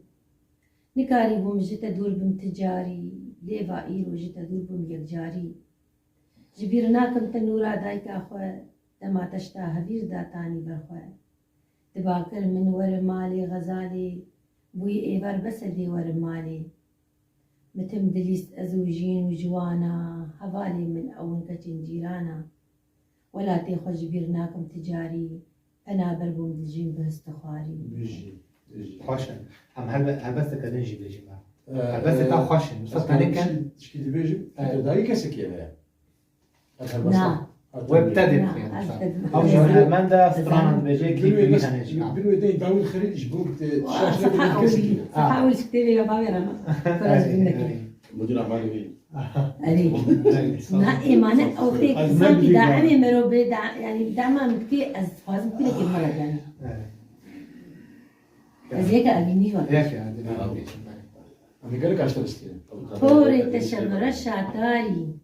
Nikarîbûm ji te dûr bim ti carî, lê va îro ji te dûr bûm yekcarî. Ji bîr nakim te nûra dayika xwe, dema te ji ta hevîr da tanî ber xwe. Diba kir min werim malê Xezalê, bûyî êvar bes e dê werim malê. Mitim dilîst ez û jîn û ciwana, hevalê min ew in keçên cîrana. Welatê xwe ji bîr nakim ti carî, penaber bûm dijîm bi histixwarî. Bijî, bijî. Xweş in. Em helbe-, helbesteke din jî bêjî me. Ee, Helbestê te ee, xweş in. Wisa ez tenê ken? Tişkî, tişkî dibêjim. Ee. Tu dayî kesekî heye. Ev helbesta. Na. Web te dê Na, bixîne. Ez te dê Ew ji hunermenda stranan dibêje, klîpê wî hene jî. Bin wê deyê Dawîd Xelîl ji bo te şaş neke kes kî. Ha. Safa ew ji kitêbê ya bavê re ma. Kora ji bin neke. Mudîr amalî wî. Erê. Na êmane ew tê sanki da em ê mero bê da, yani dema min dikê ez dixwazim kulekê xwe re yani. Evet. Ez yeke evînî var. Yeke, hadi, hadi. Em ê gelek aşte bistînin. Torê te şevreşa tarî.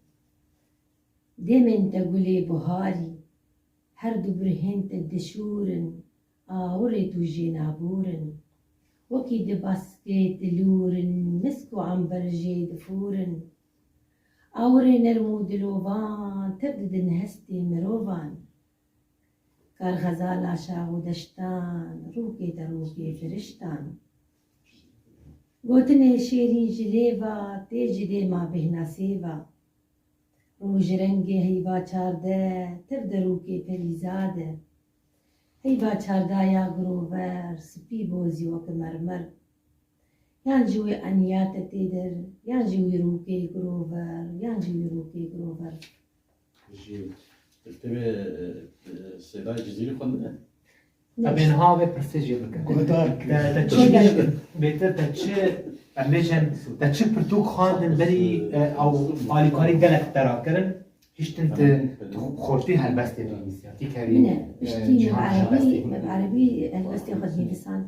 Demên te gulê buharî, her du birhên te dişûr in, awirê tu jê nabûr in. Wekî di baskê dilûr in, misk û ember jê difûr in. Awirê nerm û dilovan tev didin hestê mirovan. Kar xezala şax û deştan, rûkê te rûkê firiştan. Gotinê şêrîn ji lêva, tê ji dêma bêhna sêva. Rojrengê heyva çardeh, tev derûkê perîzad e. Heyva çardaya girover, spî bozî weke mermer. Yan jî wê eniya te tê der, yan jî wî rûkê girover, yan jî wî rûkê girover. Ji mektebê, e, e, Seyda Cizîrî xwendine? Em ê niha vê pirsê jê bikin. Guhdar kir. Te, te çi Guhdar bêtir, te çi, em bêjin, te çi pirtûk xwendin berî, e, ew alîkarî gelek te rakirin, hiştin tu, tu xortî helbestê dinivîsî, tî kerî, Min e, e, piştî me bi cîhan erebî, helbestê. Me bi erebî helbestê xwe dinivîsand,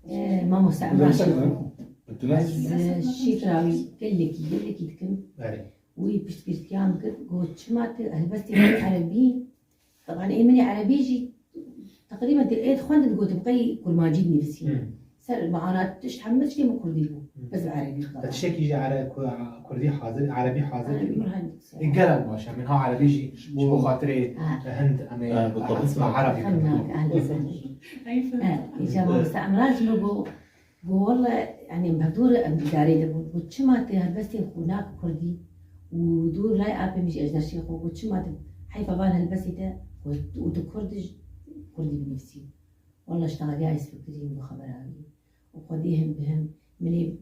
e, mamoste Emran. Ez, e, şîkra wî gelekî, gelekî dikim. Belê. Wî piştgirtiya min kir, got, çima tu helbestê wî erebî Teban ê min ê erebî jî teqrîben tê ê dixwendin, digotin qey kurmancî dinivîsî. Hmm. Ser mana tişt hemû tiştê min kurdî bû. Hmm. Bes bi erebî xwe. Te tiştekî ji ere-, ku-, kurdî hazir, erebî hazir Erebî kiriye? Min hend dikir. E, gelek baş e. Min ha erebî jî ji bo xatirê Ha. hind em ê Ha, bi qisma tabii. erebî Hem bikin. nak, ehl Heyf e. Ha, îca mamoste Emran ji min got, Got, "Welle, yanî, em hevdûr em îdareyê de bûn." Got, "Çima tu helbestên xwe nake kurdî û dûr lay apê min jî ez derşê xwe?" Got, "Çima tu heyfa van helbestê te got û tu kurd ij kurdî binivîsî?" Welle ji taliya ez fikirîm, bi xebera wî. Û xwedî him bi him min ê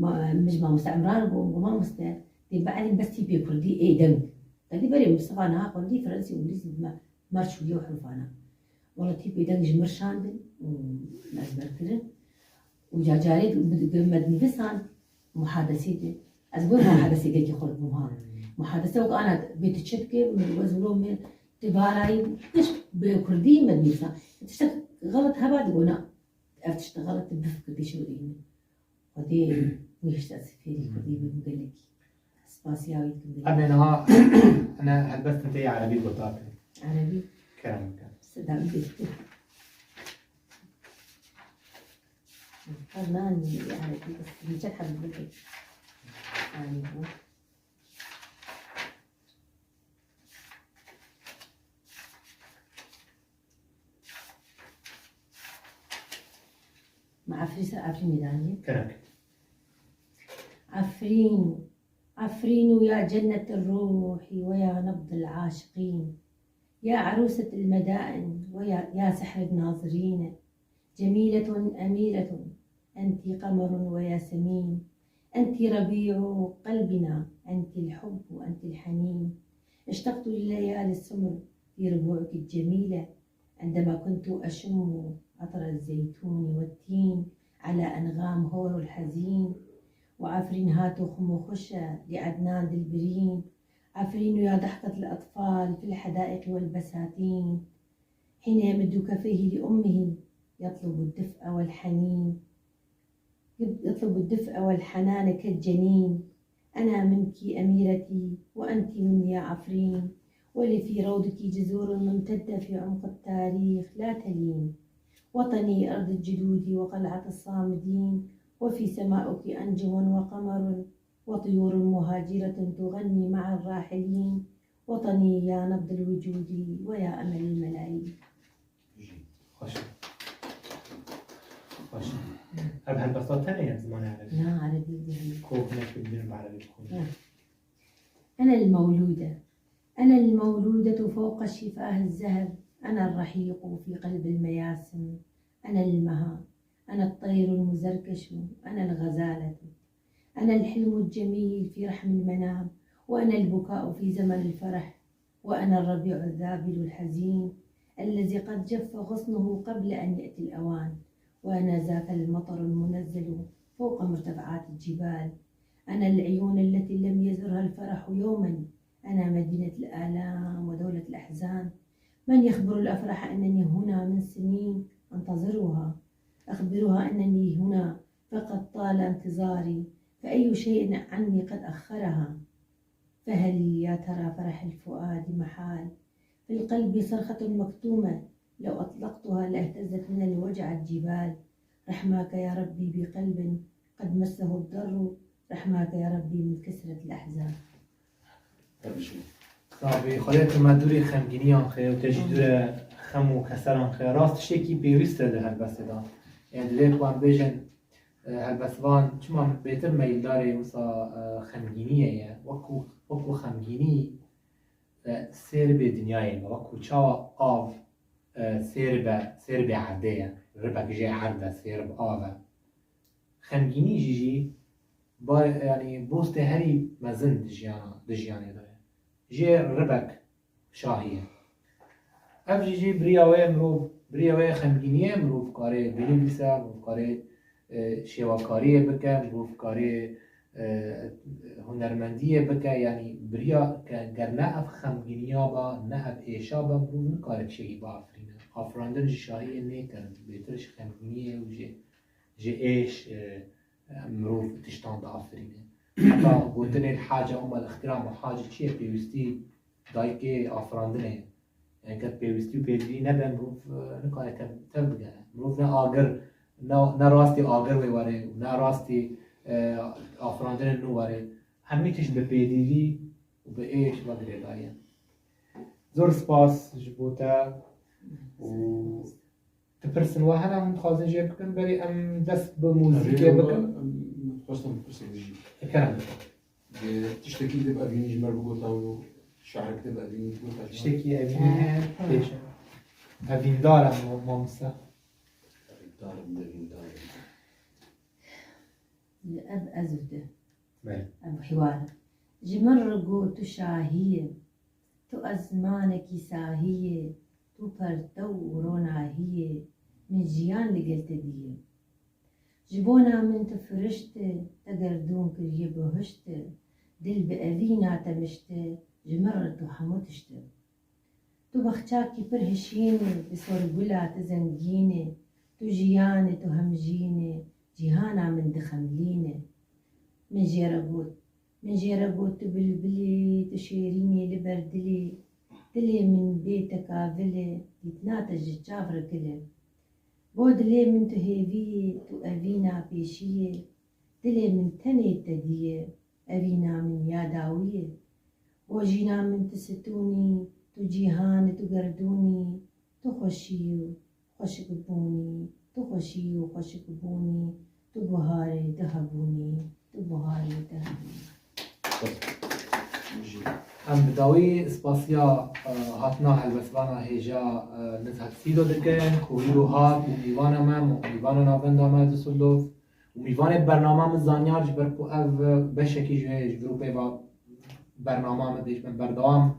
ma-, min ji mamoste Emran bû, got, "Mamoste, dê bielîm bes tîpê kurdî ê deng." Te dî berê Mistefa niha xwendî, Fransî û Îngilîzî dime. Merç û yew herfana. Wela tîpê deng ji mir şandin û ezber kirin. Û ca carê di, di, me dinivîsand muhadesê de. Ez wê muhadesê gelkî xurt bûm ha. Muhadese wek ana bê tu çi dikê, min wez wilo me tu varayî tişt bi kurdî me dinivîsand. Tiştek xelet heba digo na. Ev tişt xelet tu bifikir dê şewrîne. Xwedê wî hişt ez fêrî kurdî bibim gelekî. Spasiya wî dikim gelekî. Em ê niha ene helbestin tê erebî guhdar kirin. Erebî? Kerem bikin. Seda wî dê. Her nan erebî bes. Çend heb bikin. Anî bû. Ma Efrîn ser Efrînê danî. Kerem. عفرين، عفرين يا جنة الروح ويا نبض العاشقين، يا عروسة المدائن ويا، يا سحر الناظرين، جميلة أميرة، أنت قمر وياسمين، أنت ربيع قلبنا، أنت الحب، أنت الحنين. اشتقت لليالي السمر في ربوعك الجميلة، عندما كنت أشم عطر الزيتون والتين على أنغام هور الحزين. وعفرين هاتو خمو خشة لعدنان دلبرين. عفرين يا ضحكة الأطفال في الحدائق والبساتين. حين يمد كفيه لأمه يطلب الدفء والحنين، يطلب الدفء والحنان كالجنين. أنا منك أميرتي وأنت مني يا عفرين، ولي في روضك جذور ممتدة في عمق التاريخ لا تلين. وطني أرض الجدود وقلعة الصامدين، وفي سماؤك أنجم وقمر، وطيور مهاجرة تغني مع الراحلين. وطني يا نبض الوجود ويا أمل الملايين. Xweş. Xweş. Ev helbesta tenê ye zimanê erebî? Na, erebî değil. Ku hinek dibînin bi erebî dixwînin. Ha. أنا المولودة، أنا المولودة فوق شفاه الزهر، أنا الرحيق في قلب المياسم، أنا المها، أنا الطير المزركش، أنا الغزالة، أنا الحلم الجميل في رحم المنام، وأنا البكاء في زمن الفرح، وأنا الربيع الذابل الحزين الذي قد جف غصنه قبل أن يأتي الأوان، وأنا ذاك المطر المنزل فوق مرتفعات الجبال، أنا العيون التي لم يزرها الفرح يوما، أنا مدينة الآلام ودولة الأحزان. من يخبر الأفراح أنني هنا من سنين أنتظرها؟ أخبرها أنني هنا فقد طال انتظاري، فأي شيء عني قد أخرها؟ فهل يا ترى فرح الفؤاد محال؟ في القلب صرخة مكتومة لو أطلقتها لاهتزت من الوجع الجبال. رحماك يا ربي بقلب قد مسه الضر، رحماك يا ربي من كسرة الأحزان. Tabii. Xwedê tu me dûrê xemgîniyan xê û te jî dûre xem û keseran xê. Rast tiştekî pêwîst e di helbestê de. Yani divê ku em bêjin, e, helbestvan çima bêtir meyildarê wisa, e, xemgîniyê ye. Wekû, wekû xemgînî e, sêribê dinyayê, wek ku çawa av, e, sêribe, sêribê erdê ye, ribek jê erd e, sêrib av e. Xemgînî jî jî ba-, yanî bostê herî mezin di jiyana, di jiyanê de ye. Jê ribek şahî ye. Ev jî jî biriya wê ye mirov, biriya wê ye xemgîniyê, mirov karê binivîse, mirov karê, e, şêwekariyê bike, mirov karê, e, hunermendiyê bike, yanî biriya ke ger ne ev xemgîniya ba, ne ev êşa ba, mirov nikare tiştekî biafirîne. Afirandin ji şahiyê nêkirin, bêtir ji xemgîniyê û ji, ji êş, e, mirov tiştan diafirîne. Heta gotinê el-hace ummu el-îhtîram û hace çi ye? Pêwîstî dayikê afirandinê. Yani ger pêwîstî û pêdivî nebe mirov, e, nikare tev, tev bigere. Mirov ne agir, ne, ne rastî agir wê were û ne rastî, e, afirandinên nû were. Hemî tişt bi pêdivî û bi êş ve girêdayî ye. Zor spas ji bo te û Ti pirsin we hene hûn dixwazin jê bikin? Berê em dest bi muzîkê bikin. Em dixwestin pirsek jî. Kerem bikin. Tiştekî dib evînî ji me bigota û şehrek dib evînî bigota ji me. Tiştekî evînî pêş e. Evîndar em, mamoste. Evîndar em, evîndar em. Ev ez û tu. Belê. Ev hiwar. Ji min re got tu şahî yî. Tu ezmanekî sahî yî, tu pertew û ronahî yî, min jiyan li gel te dî ye. Ji bona min tu firişt î, te gerdûn kiriye bihişt î, dil bi evîna te mişt î, ji min re tu hemû tişt î. Tu bexçakî pir hişîn î, bi sorgula tu zengîn î, tu jiyan î, tu hemjîn î, cîhana min dixemlîne. Min jê re got, Min jê re got, tu bilbilî, tu şêrînî li ber dilî, dilê min bê te kavil e, dîtina te ji çav re kil e. Bo dilê min tu hêvî yî, tu evîna pêşî yî, dilê min tenê te dî ye, evîna min ya dawî ye. Bo jîna min tu stûn î, tu cîhan î, tu gerdûn î, tu xweşî yî û Xweşikbûnî, tu xweşî û xweşikbûnî, tu buharê di hebûnî, tu buharê di hebûnî. Em bi dawî spasiya, e, hatina helbestbana hêja, e, Nizhet Sîdo dikin, ku îro hat û mîvana me, mîvana navenda me Düsseldorf û mîvanê bernama min Zanyar, ji ber ku ev, e, beşekî ji wê, ji vir û pêva bernama min, dê ji me berdewam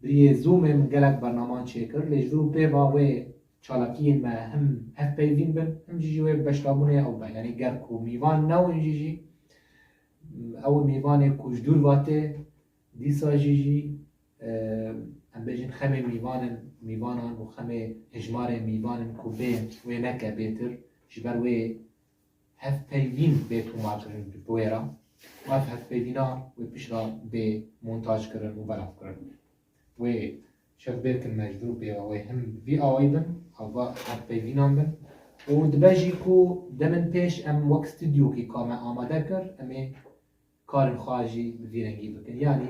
Bi riyê Zoomê min gelek bernaman çêkir, lê ji vir û pêva wê çalakiyên me him hevpeyvîn bin, him jî ji wê beşdabûnê ew be. Yanî ger ku mîvan newin jî jî, ew mîvanê ku ji dûr ve tê, dîsa jî jî, e, em bêjin xemê mîvan in, mîvanan û xemê hejmarê mîvan in ku bên wê neke bêtir, ji ber wê hevpeyvîn bê tomarkirin bi wê re û ev hevpeyvîna wê piştre bê montajkirin û belavkirin. Wê şevbêrkin me ji vir û pêva wê him bi vî awayî bin, ava hevpeyvînan bin û dibe jî ku demin pêş em wek stûdyokî ka me amade kir, em ê karên xwe jî bi vî rengî bikin. Yanî,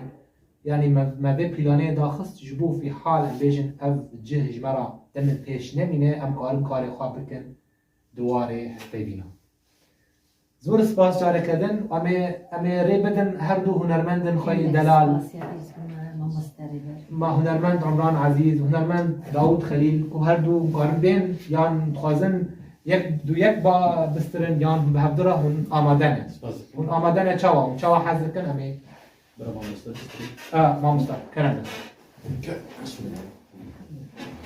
yanî me, me vê planê daxist ji bo fîhal em bêjin ev cih ji me re demin pêş nemîne, em karin karê xwe bikin di warê hevpeyvîna. Zor spas careke din. Em ê, em ê rê bidin her du hunermendên xwe yî delal. Spasiya ez bûme, mamoste Rêber. Ma hunermend Umran Ezîz, hunermend Dawûd Xelîl, ku her du karin bên yan dixwazin yek du yek ba bistirin yan bi hevdu re hûn amade ne. Spas. Hûn amade ne çawa? Hûn çawa hez dikin? Em ê Bira mamoste. A, mamoste, kerem.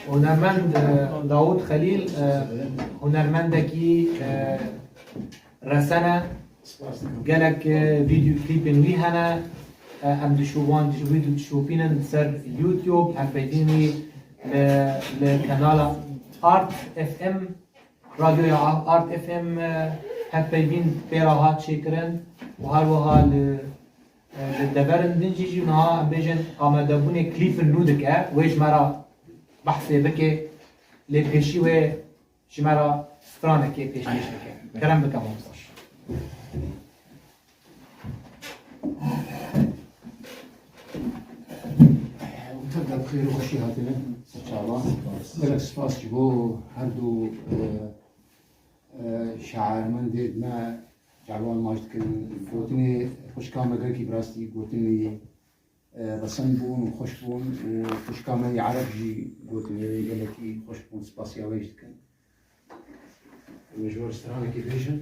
Hunermend, e, Dawûd Xelîl, e, hunermendekî, e, resen e. Gelek, e, vîdeo klîpên wî hene. E, em dişo-, wan dişo-, wî dişopînin ser YouTube. Em peyvîn wî li, li kanala Art F M Radyoya Art F M, e, hevpeyvîn pê re hat çêkirin û her wiha li, e, li deverên din jî, jî niha em bêjin amadebûnê klîpin nû dike, wê ji me re behsê bike, lê pêşî wê ji me re stranekê pêşkêş bike. Kerem bike mamosta. Tev de bi xêr û xweşî hatine ser çavan. Gelek spas ji bo her du, e, e, şairmendê me, çavan maç dikin. Gotinê xwişka me gelkî bi rastî gotinê e, resend bûn û xweş bûn û xwişka me yê Ereb jî gotin, wê gelekî xweş bûn, spasiya wê jî dikin. Em ji we re stranekê bêjin.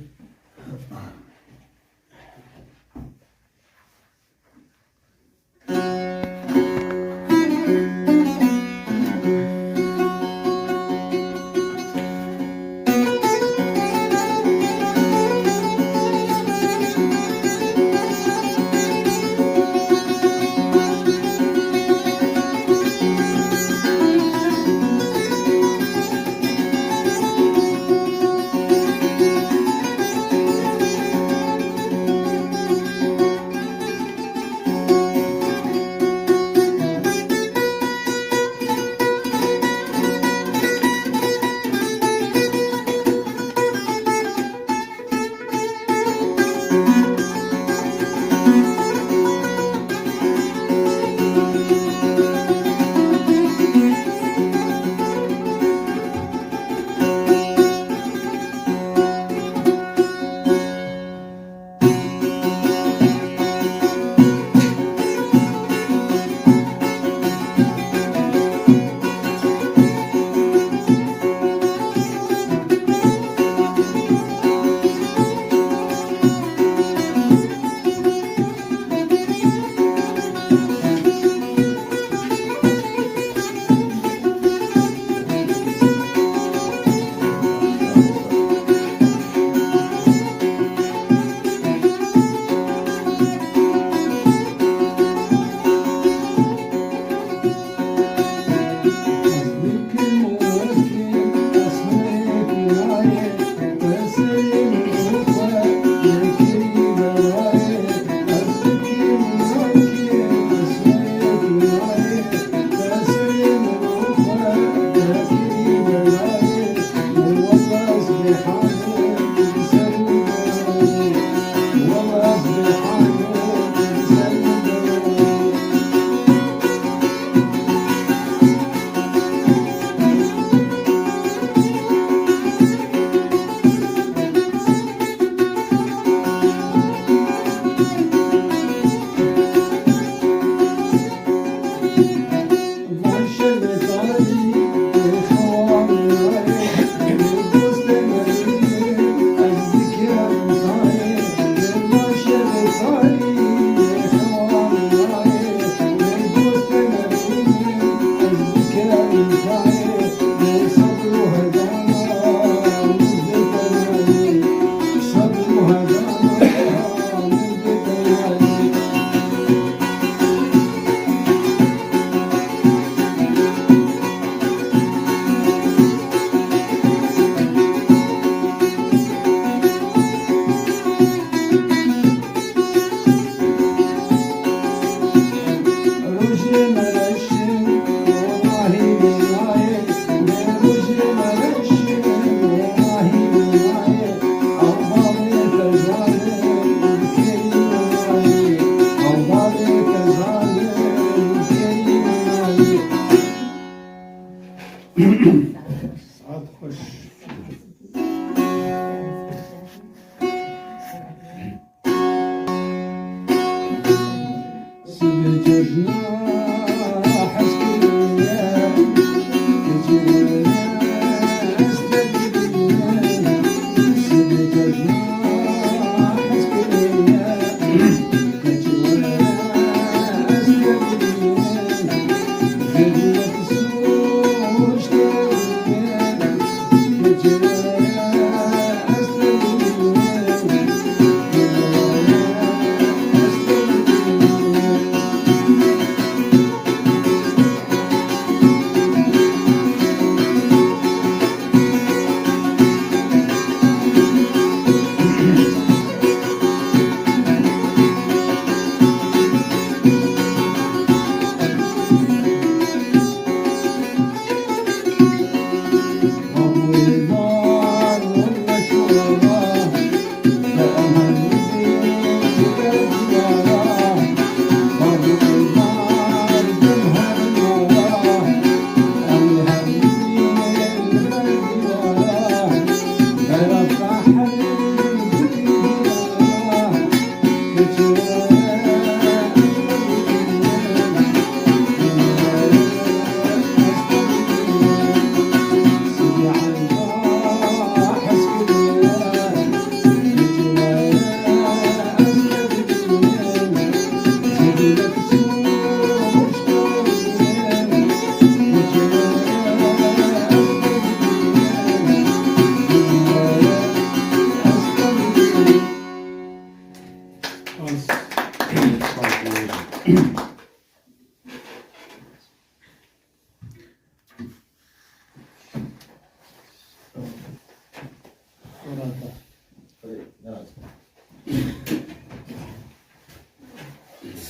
Saet xweş.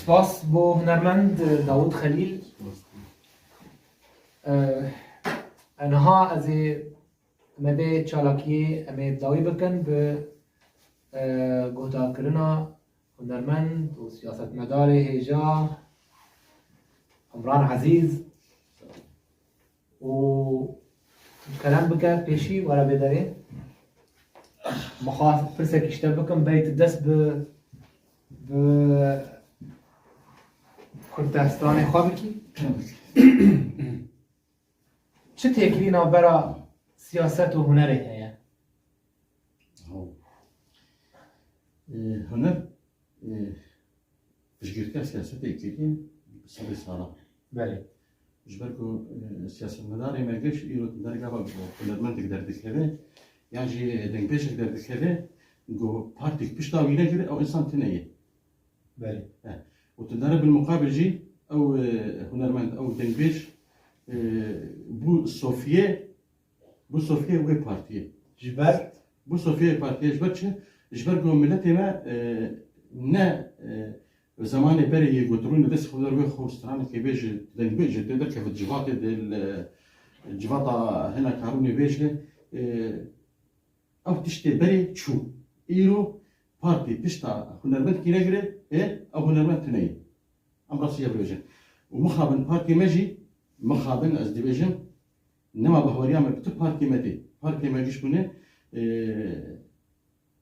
Spas bo hunermend Dawud Xelîl. Eh, Niha ez ê me bê çalakiyê em ê dawî bikin bi, eh, guhdarkirina hunermend û siyasetmedarê hêja Emran Ezîz û kerem bike pêşî were bê derê. Mixwast pirsekî ji te bikim, berî tu dest bi, bi Kurdestanê xwe bikî. Çi têkilî navbera siyaset û hunerê heye? Ho. Ê, huner, ê, piştgirtiya siyasetê kiriye sedê sala. Belê. Ji ber ku, e, siyasetmedarê me giş îro di dergava ku hunermendek derdikeve, yan jî dengbêjek derdikeve, ku partîk pişta wî negire, ew însan tune ye. Belê. He. Û tu dere bilmuqabil jî ew, e, hunermend, ew dengbêj, e, bû sofiyê, bû sofiyê wê partiyê. Ji ber? Bû sofiyê partiyê ji ber çi? Ji ber ku miletê me, e, ne, e, Zemanê berê yê ku dirûne dest xwe der wê xwe stranekê bêje, dengbêje, tê derkeve civatê de, li civata hena karûnê bêje, e, ew tiştê berê çû. Îro partî pişta hunermendkî negire, ê, ew hunermend tune ye. Em rastiya bibêjin. Û mixabin partiyê me jî, mixabin ez dibêjim, nema bahweriya me bi tu partiyê me tê. Partiyê me giş bûne, e,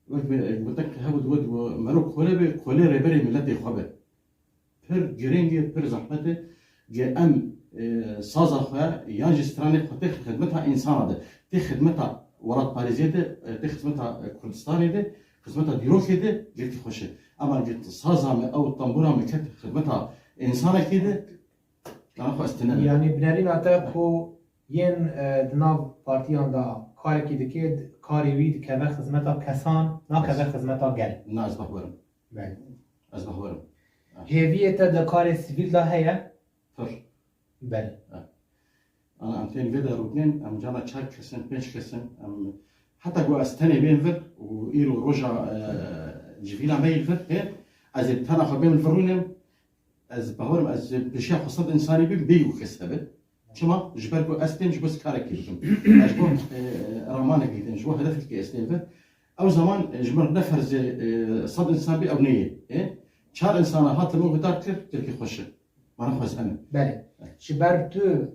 Wek me, wek me hebû digot, digot, mero kole be, kole rêberê miletê xwe be. Pir girîng e, pir zehmet e. Ge em, e, saza xwe yan jî stranê xwe tê xidmeta însana de, tê xidmeta welatparêziyê de, e, tê xidmeta, e, Kurdistanê de, xidmeta dîrokê de, gelkî xweş e. Ema ge saza me ew tambûra me ket xidmeta însanekê de, Dana xwe ez tune me. Yanî binerîna te ku yên, e, di nav partiyan de karekî dike, karê wî dikeve xizmeta kesan, nakeve xizmeta gel. Na, ez behwerim. Belê. Ez behwerim. Hêviyê te di karê sivîl de heye? Pir. Belê. Ana em tên vê de rûdinên, em cana çar kesin, pênc kesin, em heta ku ez tenê bêm vir û îro roja, e, civîna me yî vir, hê, ez ê tena xwe bêm vir rûnim, Ez bawer im, ez pêşiya xwe sed însanî bim, bêyî û kes hebe. Çima? Ji ber ku ez tên ji bo karekî dikim. Ez ji bo, e, ramanekî tên, ji bo hedefekî ez tên vir. Ew zaman, e, ji min ne ferzê, e, sed însan bî, ew neyê. E? Çar însana hatin min guhdar kir, tirkî xweş e. Mana xwe ez hene. Belê. Ji ber tu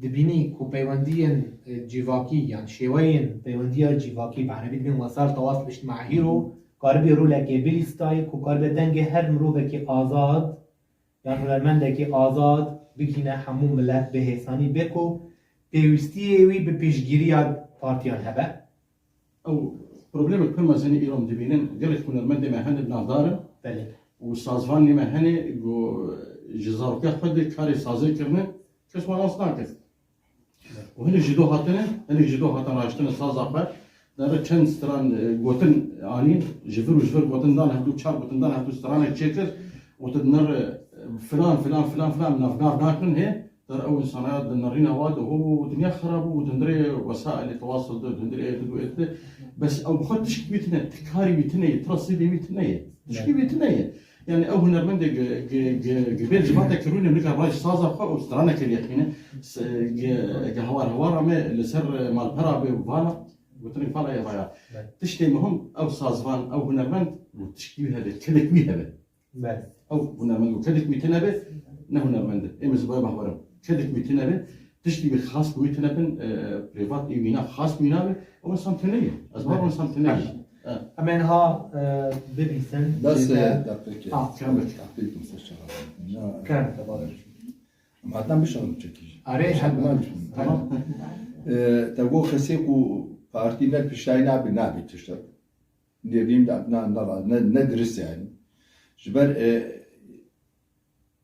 dibînî ku peywendiyên, e, civakî yan şêweyên peywendiya civakî, bi erebî dibên wesaîl tewas îctimaî, îro karibê rolekê bilîstayê ku karibe dengê her mirovekî azad yan hunermendekî azad bigihîne hemû milet bi hêsanî, bê ku pêwîstiyê wî bi piştgiriya partiyan hebe. Ew problemek pir mezin îro em dibînin, gelek hunermendê me hene bi navdar in. Belê. Û sazvanê me hene ku ji zarokiya xwe de karê sazê kirine, kes wan nas nake. Û hinek ji do hatine, hinek ji do hatin raştine saza xwe. Nere çend stran, e, gotin anîn, ji vir û ji vir gotin dan hevdû, çar gotin dan hevdû, stranek çêkir. Û tu dinere, e, filan, filan, filan, filan, nav, nav nakin hê. Der ew insana di nerîna wa de, ho, dinya xerab bû, û dindirê wesailê tewasul de, dindirê êdid û êdid. Bes ew bi xwe tişkî wî tine, ti karî wî tine ye, ti resîdê wî tine ye. Tişkî wî tine ye. Yani ew hunermendê gi, gi, gi, gi bê civatekî rûne nika vaj saza xwe û stranekê lê xîne. S-, gi, gi hawar hawara me li ser malpera bê û vala, gotinek vala ye vaya. Evet. Tiştê muhim ew sazvan, ew hunermend û tişkî wî hebe, kedek wî hebe. Belê. Ew hunermend û kedek wî tine be, ne hunermend e. Êm ez bawer im. Kedek wî tine be, tiştî wî xas bi wî tine bin, e, privat ê wîna xas wîna be, ew insan tune ye. Ez bawer im insan tune ye. Belê. E. Em ê niha, e, bibîsin. Bes, e, deqîqe. Ha. Kerem. Deqîqe, ser çavan. Ya, kerem. Em hatan bişon çekî. Arê, hema. Tamam. E, te got kesê ku partî ne piştayî nabe, nabe tiştek. Nêrîn de na, na, ne, ne dirist yani. Ji ber, e,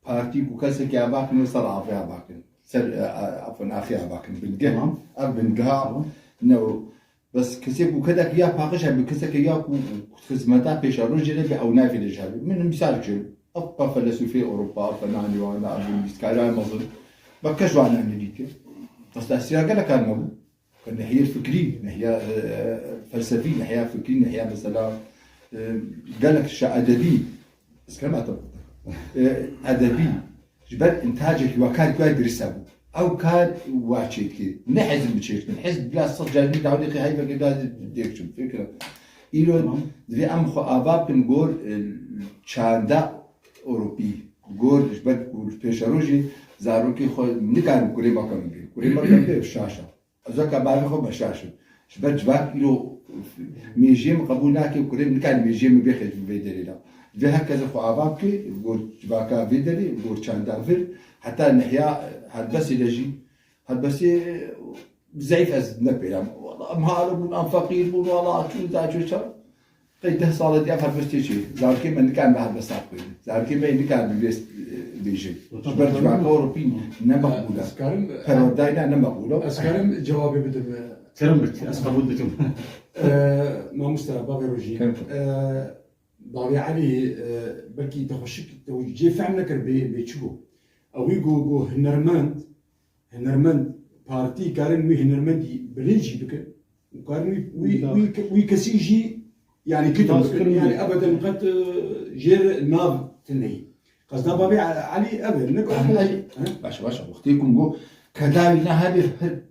partî ku kesekî avakin, ser avê avakin. Ser, e, e, afin axê avakin. Bingeh. Tamam. Ev bingeh. Tamam. Ne o. Bes kesê ku kedek ya paqij hebe, kesek ya ku xizmeta pêşerojê de ew navê de ji hebe. Min misal kir. Ev pa felesûfê Ewropa, pa nanî wana, ev bîskara mezin. Bak kes wana nidîke. Bes tesîra gelek kar me bû. Nehiye fikrî, nehiye, e, felsefî, nehiye fikrî, nehiye mesela, e, gelek şe edebî. Ez kerem te e, edebî, ji ber intacekî wa karê ku ya dirist hebû. Ew kar wa çêdikir. Ne hizb mi çêdikin. Hizb bila sed carî dawlê xê heyveke da dêk çim. Fikir e. Îro Tamam. divê em xwe ava bikin gor, e, çanda Ewropî. Gor ji ber ku pêşerojê zarokê xwe nikarin kurê me kevin bê. Kurê me kevin bê şaş e. Ez weke bavê xwe be şaş im. Ji ber civak îro mêjiyê min qebûl nake û kurê min nikare mêjiyê min bêxe ji vê derê de. Divê her kes xwe ava bike, gor civaka vê derê, gor çanda vir, heta nihiya helbestê de jî, helbestê zeyf ez nepêram. Wala em hare bûn, em feqîr bûn, wala çûn, da çû çar. Qey deh sal e ev helbestê çê. Zarokê me nikarin bi helbesta bixwînin. Zarokê me nikarin bi vê, e, bêjin. Ji ber civaka Ewropî ne meqbûl e. Ez karim, e, perwerdayîna ne meqbûl e. Ez karim cewabê bidim, e. Kerem bik, ez qebûl dikim. E, mamoste, bavê Rojî. Kerem bik. E, bavê Elî, e, belkî te xweşik, te cê fehm nekir bê, bê çi got. Ew wî got, got hunermend, Hunermend, partî karin wî hunermendî bilind jî bikin û karin wî, wî, Wî wî, wî kesî jî, yani, kitin bikin. Baskir Yani, bû. ebeden qet, e, jêr nav tine yî. Qesda bavê Elî ev e, ne ku Elî, Elî, he? Başa, başa. Wextê ku min got, kedawî ne hebê,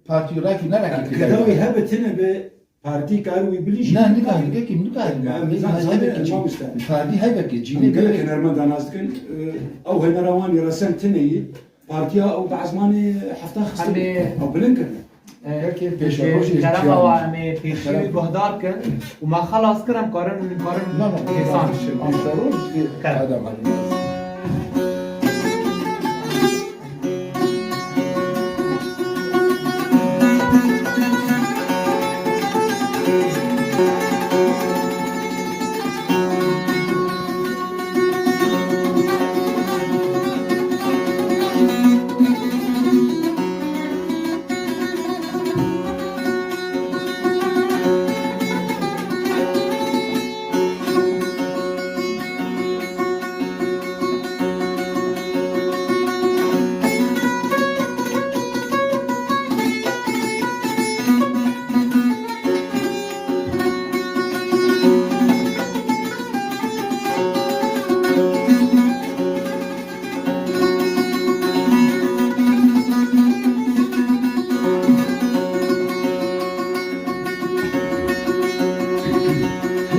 partî rakî ne rakî kedawî. Kedawî hebe tine be, Partî kar wî bilî jî. Na, nikarin, kekî, nikarin. Ya, Em zan-, zan-, hevekî cî. Mamoste. Partî hevekî cî. Em gelek hunermend nas dikin, e, ew hunera wan ê resen tine yî. Partiya ew bi ezmanê hefta xistin. Em ê Ew bilind kirine. E, Kekê pêşerojê terefa çiyan. wa em ê pêşî Kerem. guhdar kin û me xelas kir, em karin, em karin Na, na, hêsan. Pêşeroj, Kerem. adam.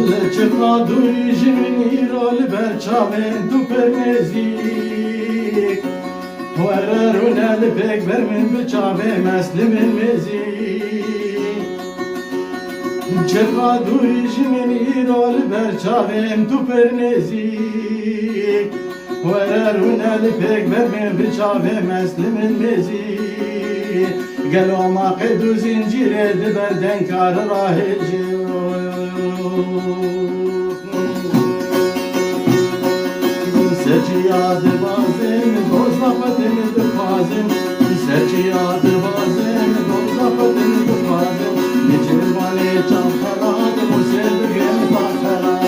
Li çiqa dûrî ji min îro li ber çavên tu pir nêzîk. Were rûne li pêk ber min bi çavê mest li min mêzîk. Çiqa dûrî ji min îro li ber çavên tu pir nêzîk. Were rûne li pêk ber min bi çavê mest li min mêzî. Gelo ma qey du zincîrê di ber dengkar rahêjê. Serçiya dibazin, doza xwe din dixwazin. Serçiya dibazin, doza xwe din dixwazin. Li Cêrvanê çav xelat, Mûsê digên xelat.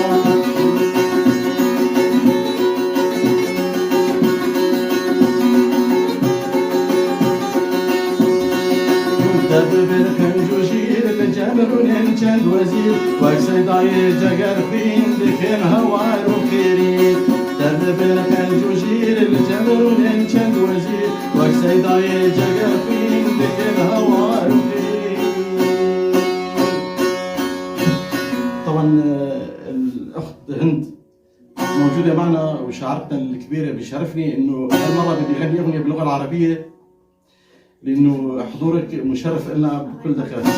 Te bi bir xinc û jîr li cem rûnên çend wezîr, wek seydayê cegerxwîn dixên hawar û xêrî. Te bi bir xinc û jîr li cem rûnên çend wezîr, wek seydayê cegerxwîn dixên hawar û xêrî. طبعا، آه، الأخت هند موجودة معنا وشاعرتنا الكبيرة، بيشرفني إنه هالمرة بدي أغني أغنية باللغة العربية، لأنه حضورك مشرف إلنا بكل دقيقة.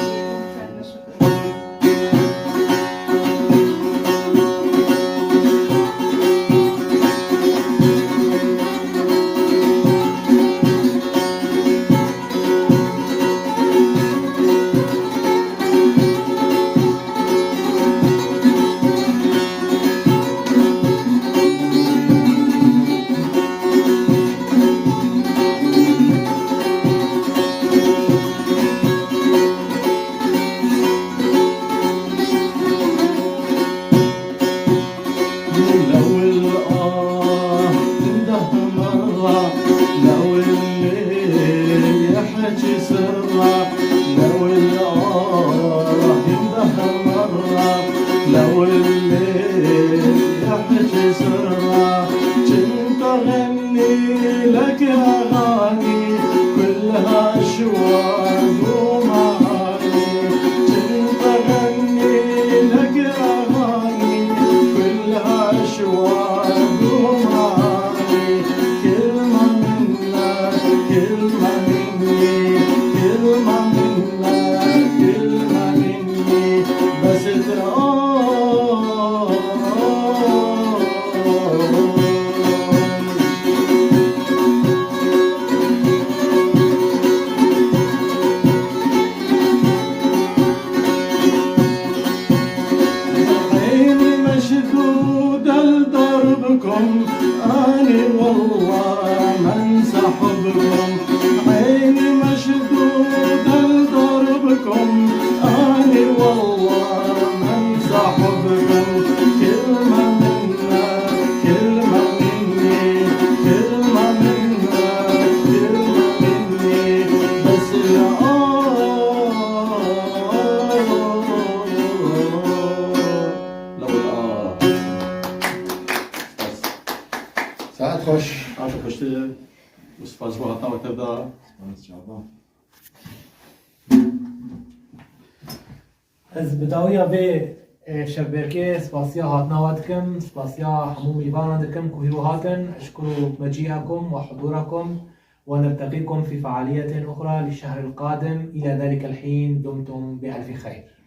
لو الآه تنده مرة، لو الليل يحكي سرة، لو الآه ينده مرة، لو الليل يحكي سرة، كنت أشواق ومعاني، كنت أغني لك أغاني، كلها أشواق ومعاني. كلمة منك، كلمة مني، كلمة منك، كلمة مني، بس ترى عيني مشدودة لدربكم، أني والله ما انسى حبكم. عيني مشدودة لدربكم، أني والله ما انسى حبكم. كلمة منك، كلمة مني، كلمة منك، كلمة مني، بس الآه. لو الآه. Saet xweş. Saet xweştir. Û spas bo hatina we tevda. Ez bi dawiya vê, e, şevbêrkê spasiya hatina we dikim, spasiya hemû mêvanan dikim ku hîro hatin. أشكر مجيئكم وحضوركم، ونلتقيكم في فعالية أخرى للشهر القادم. إلى ذلك الحين دمتم بألف خير.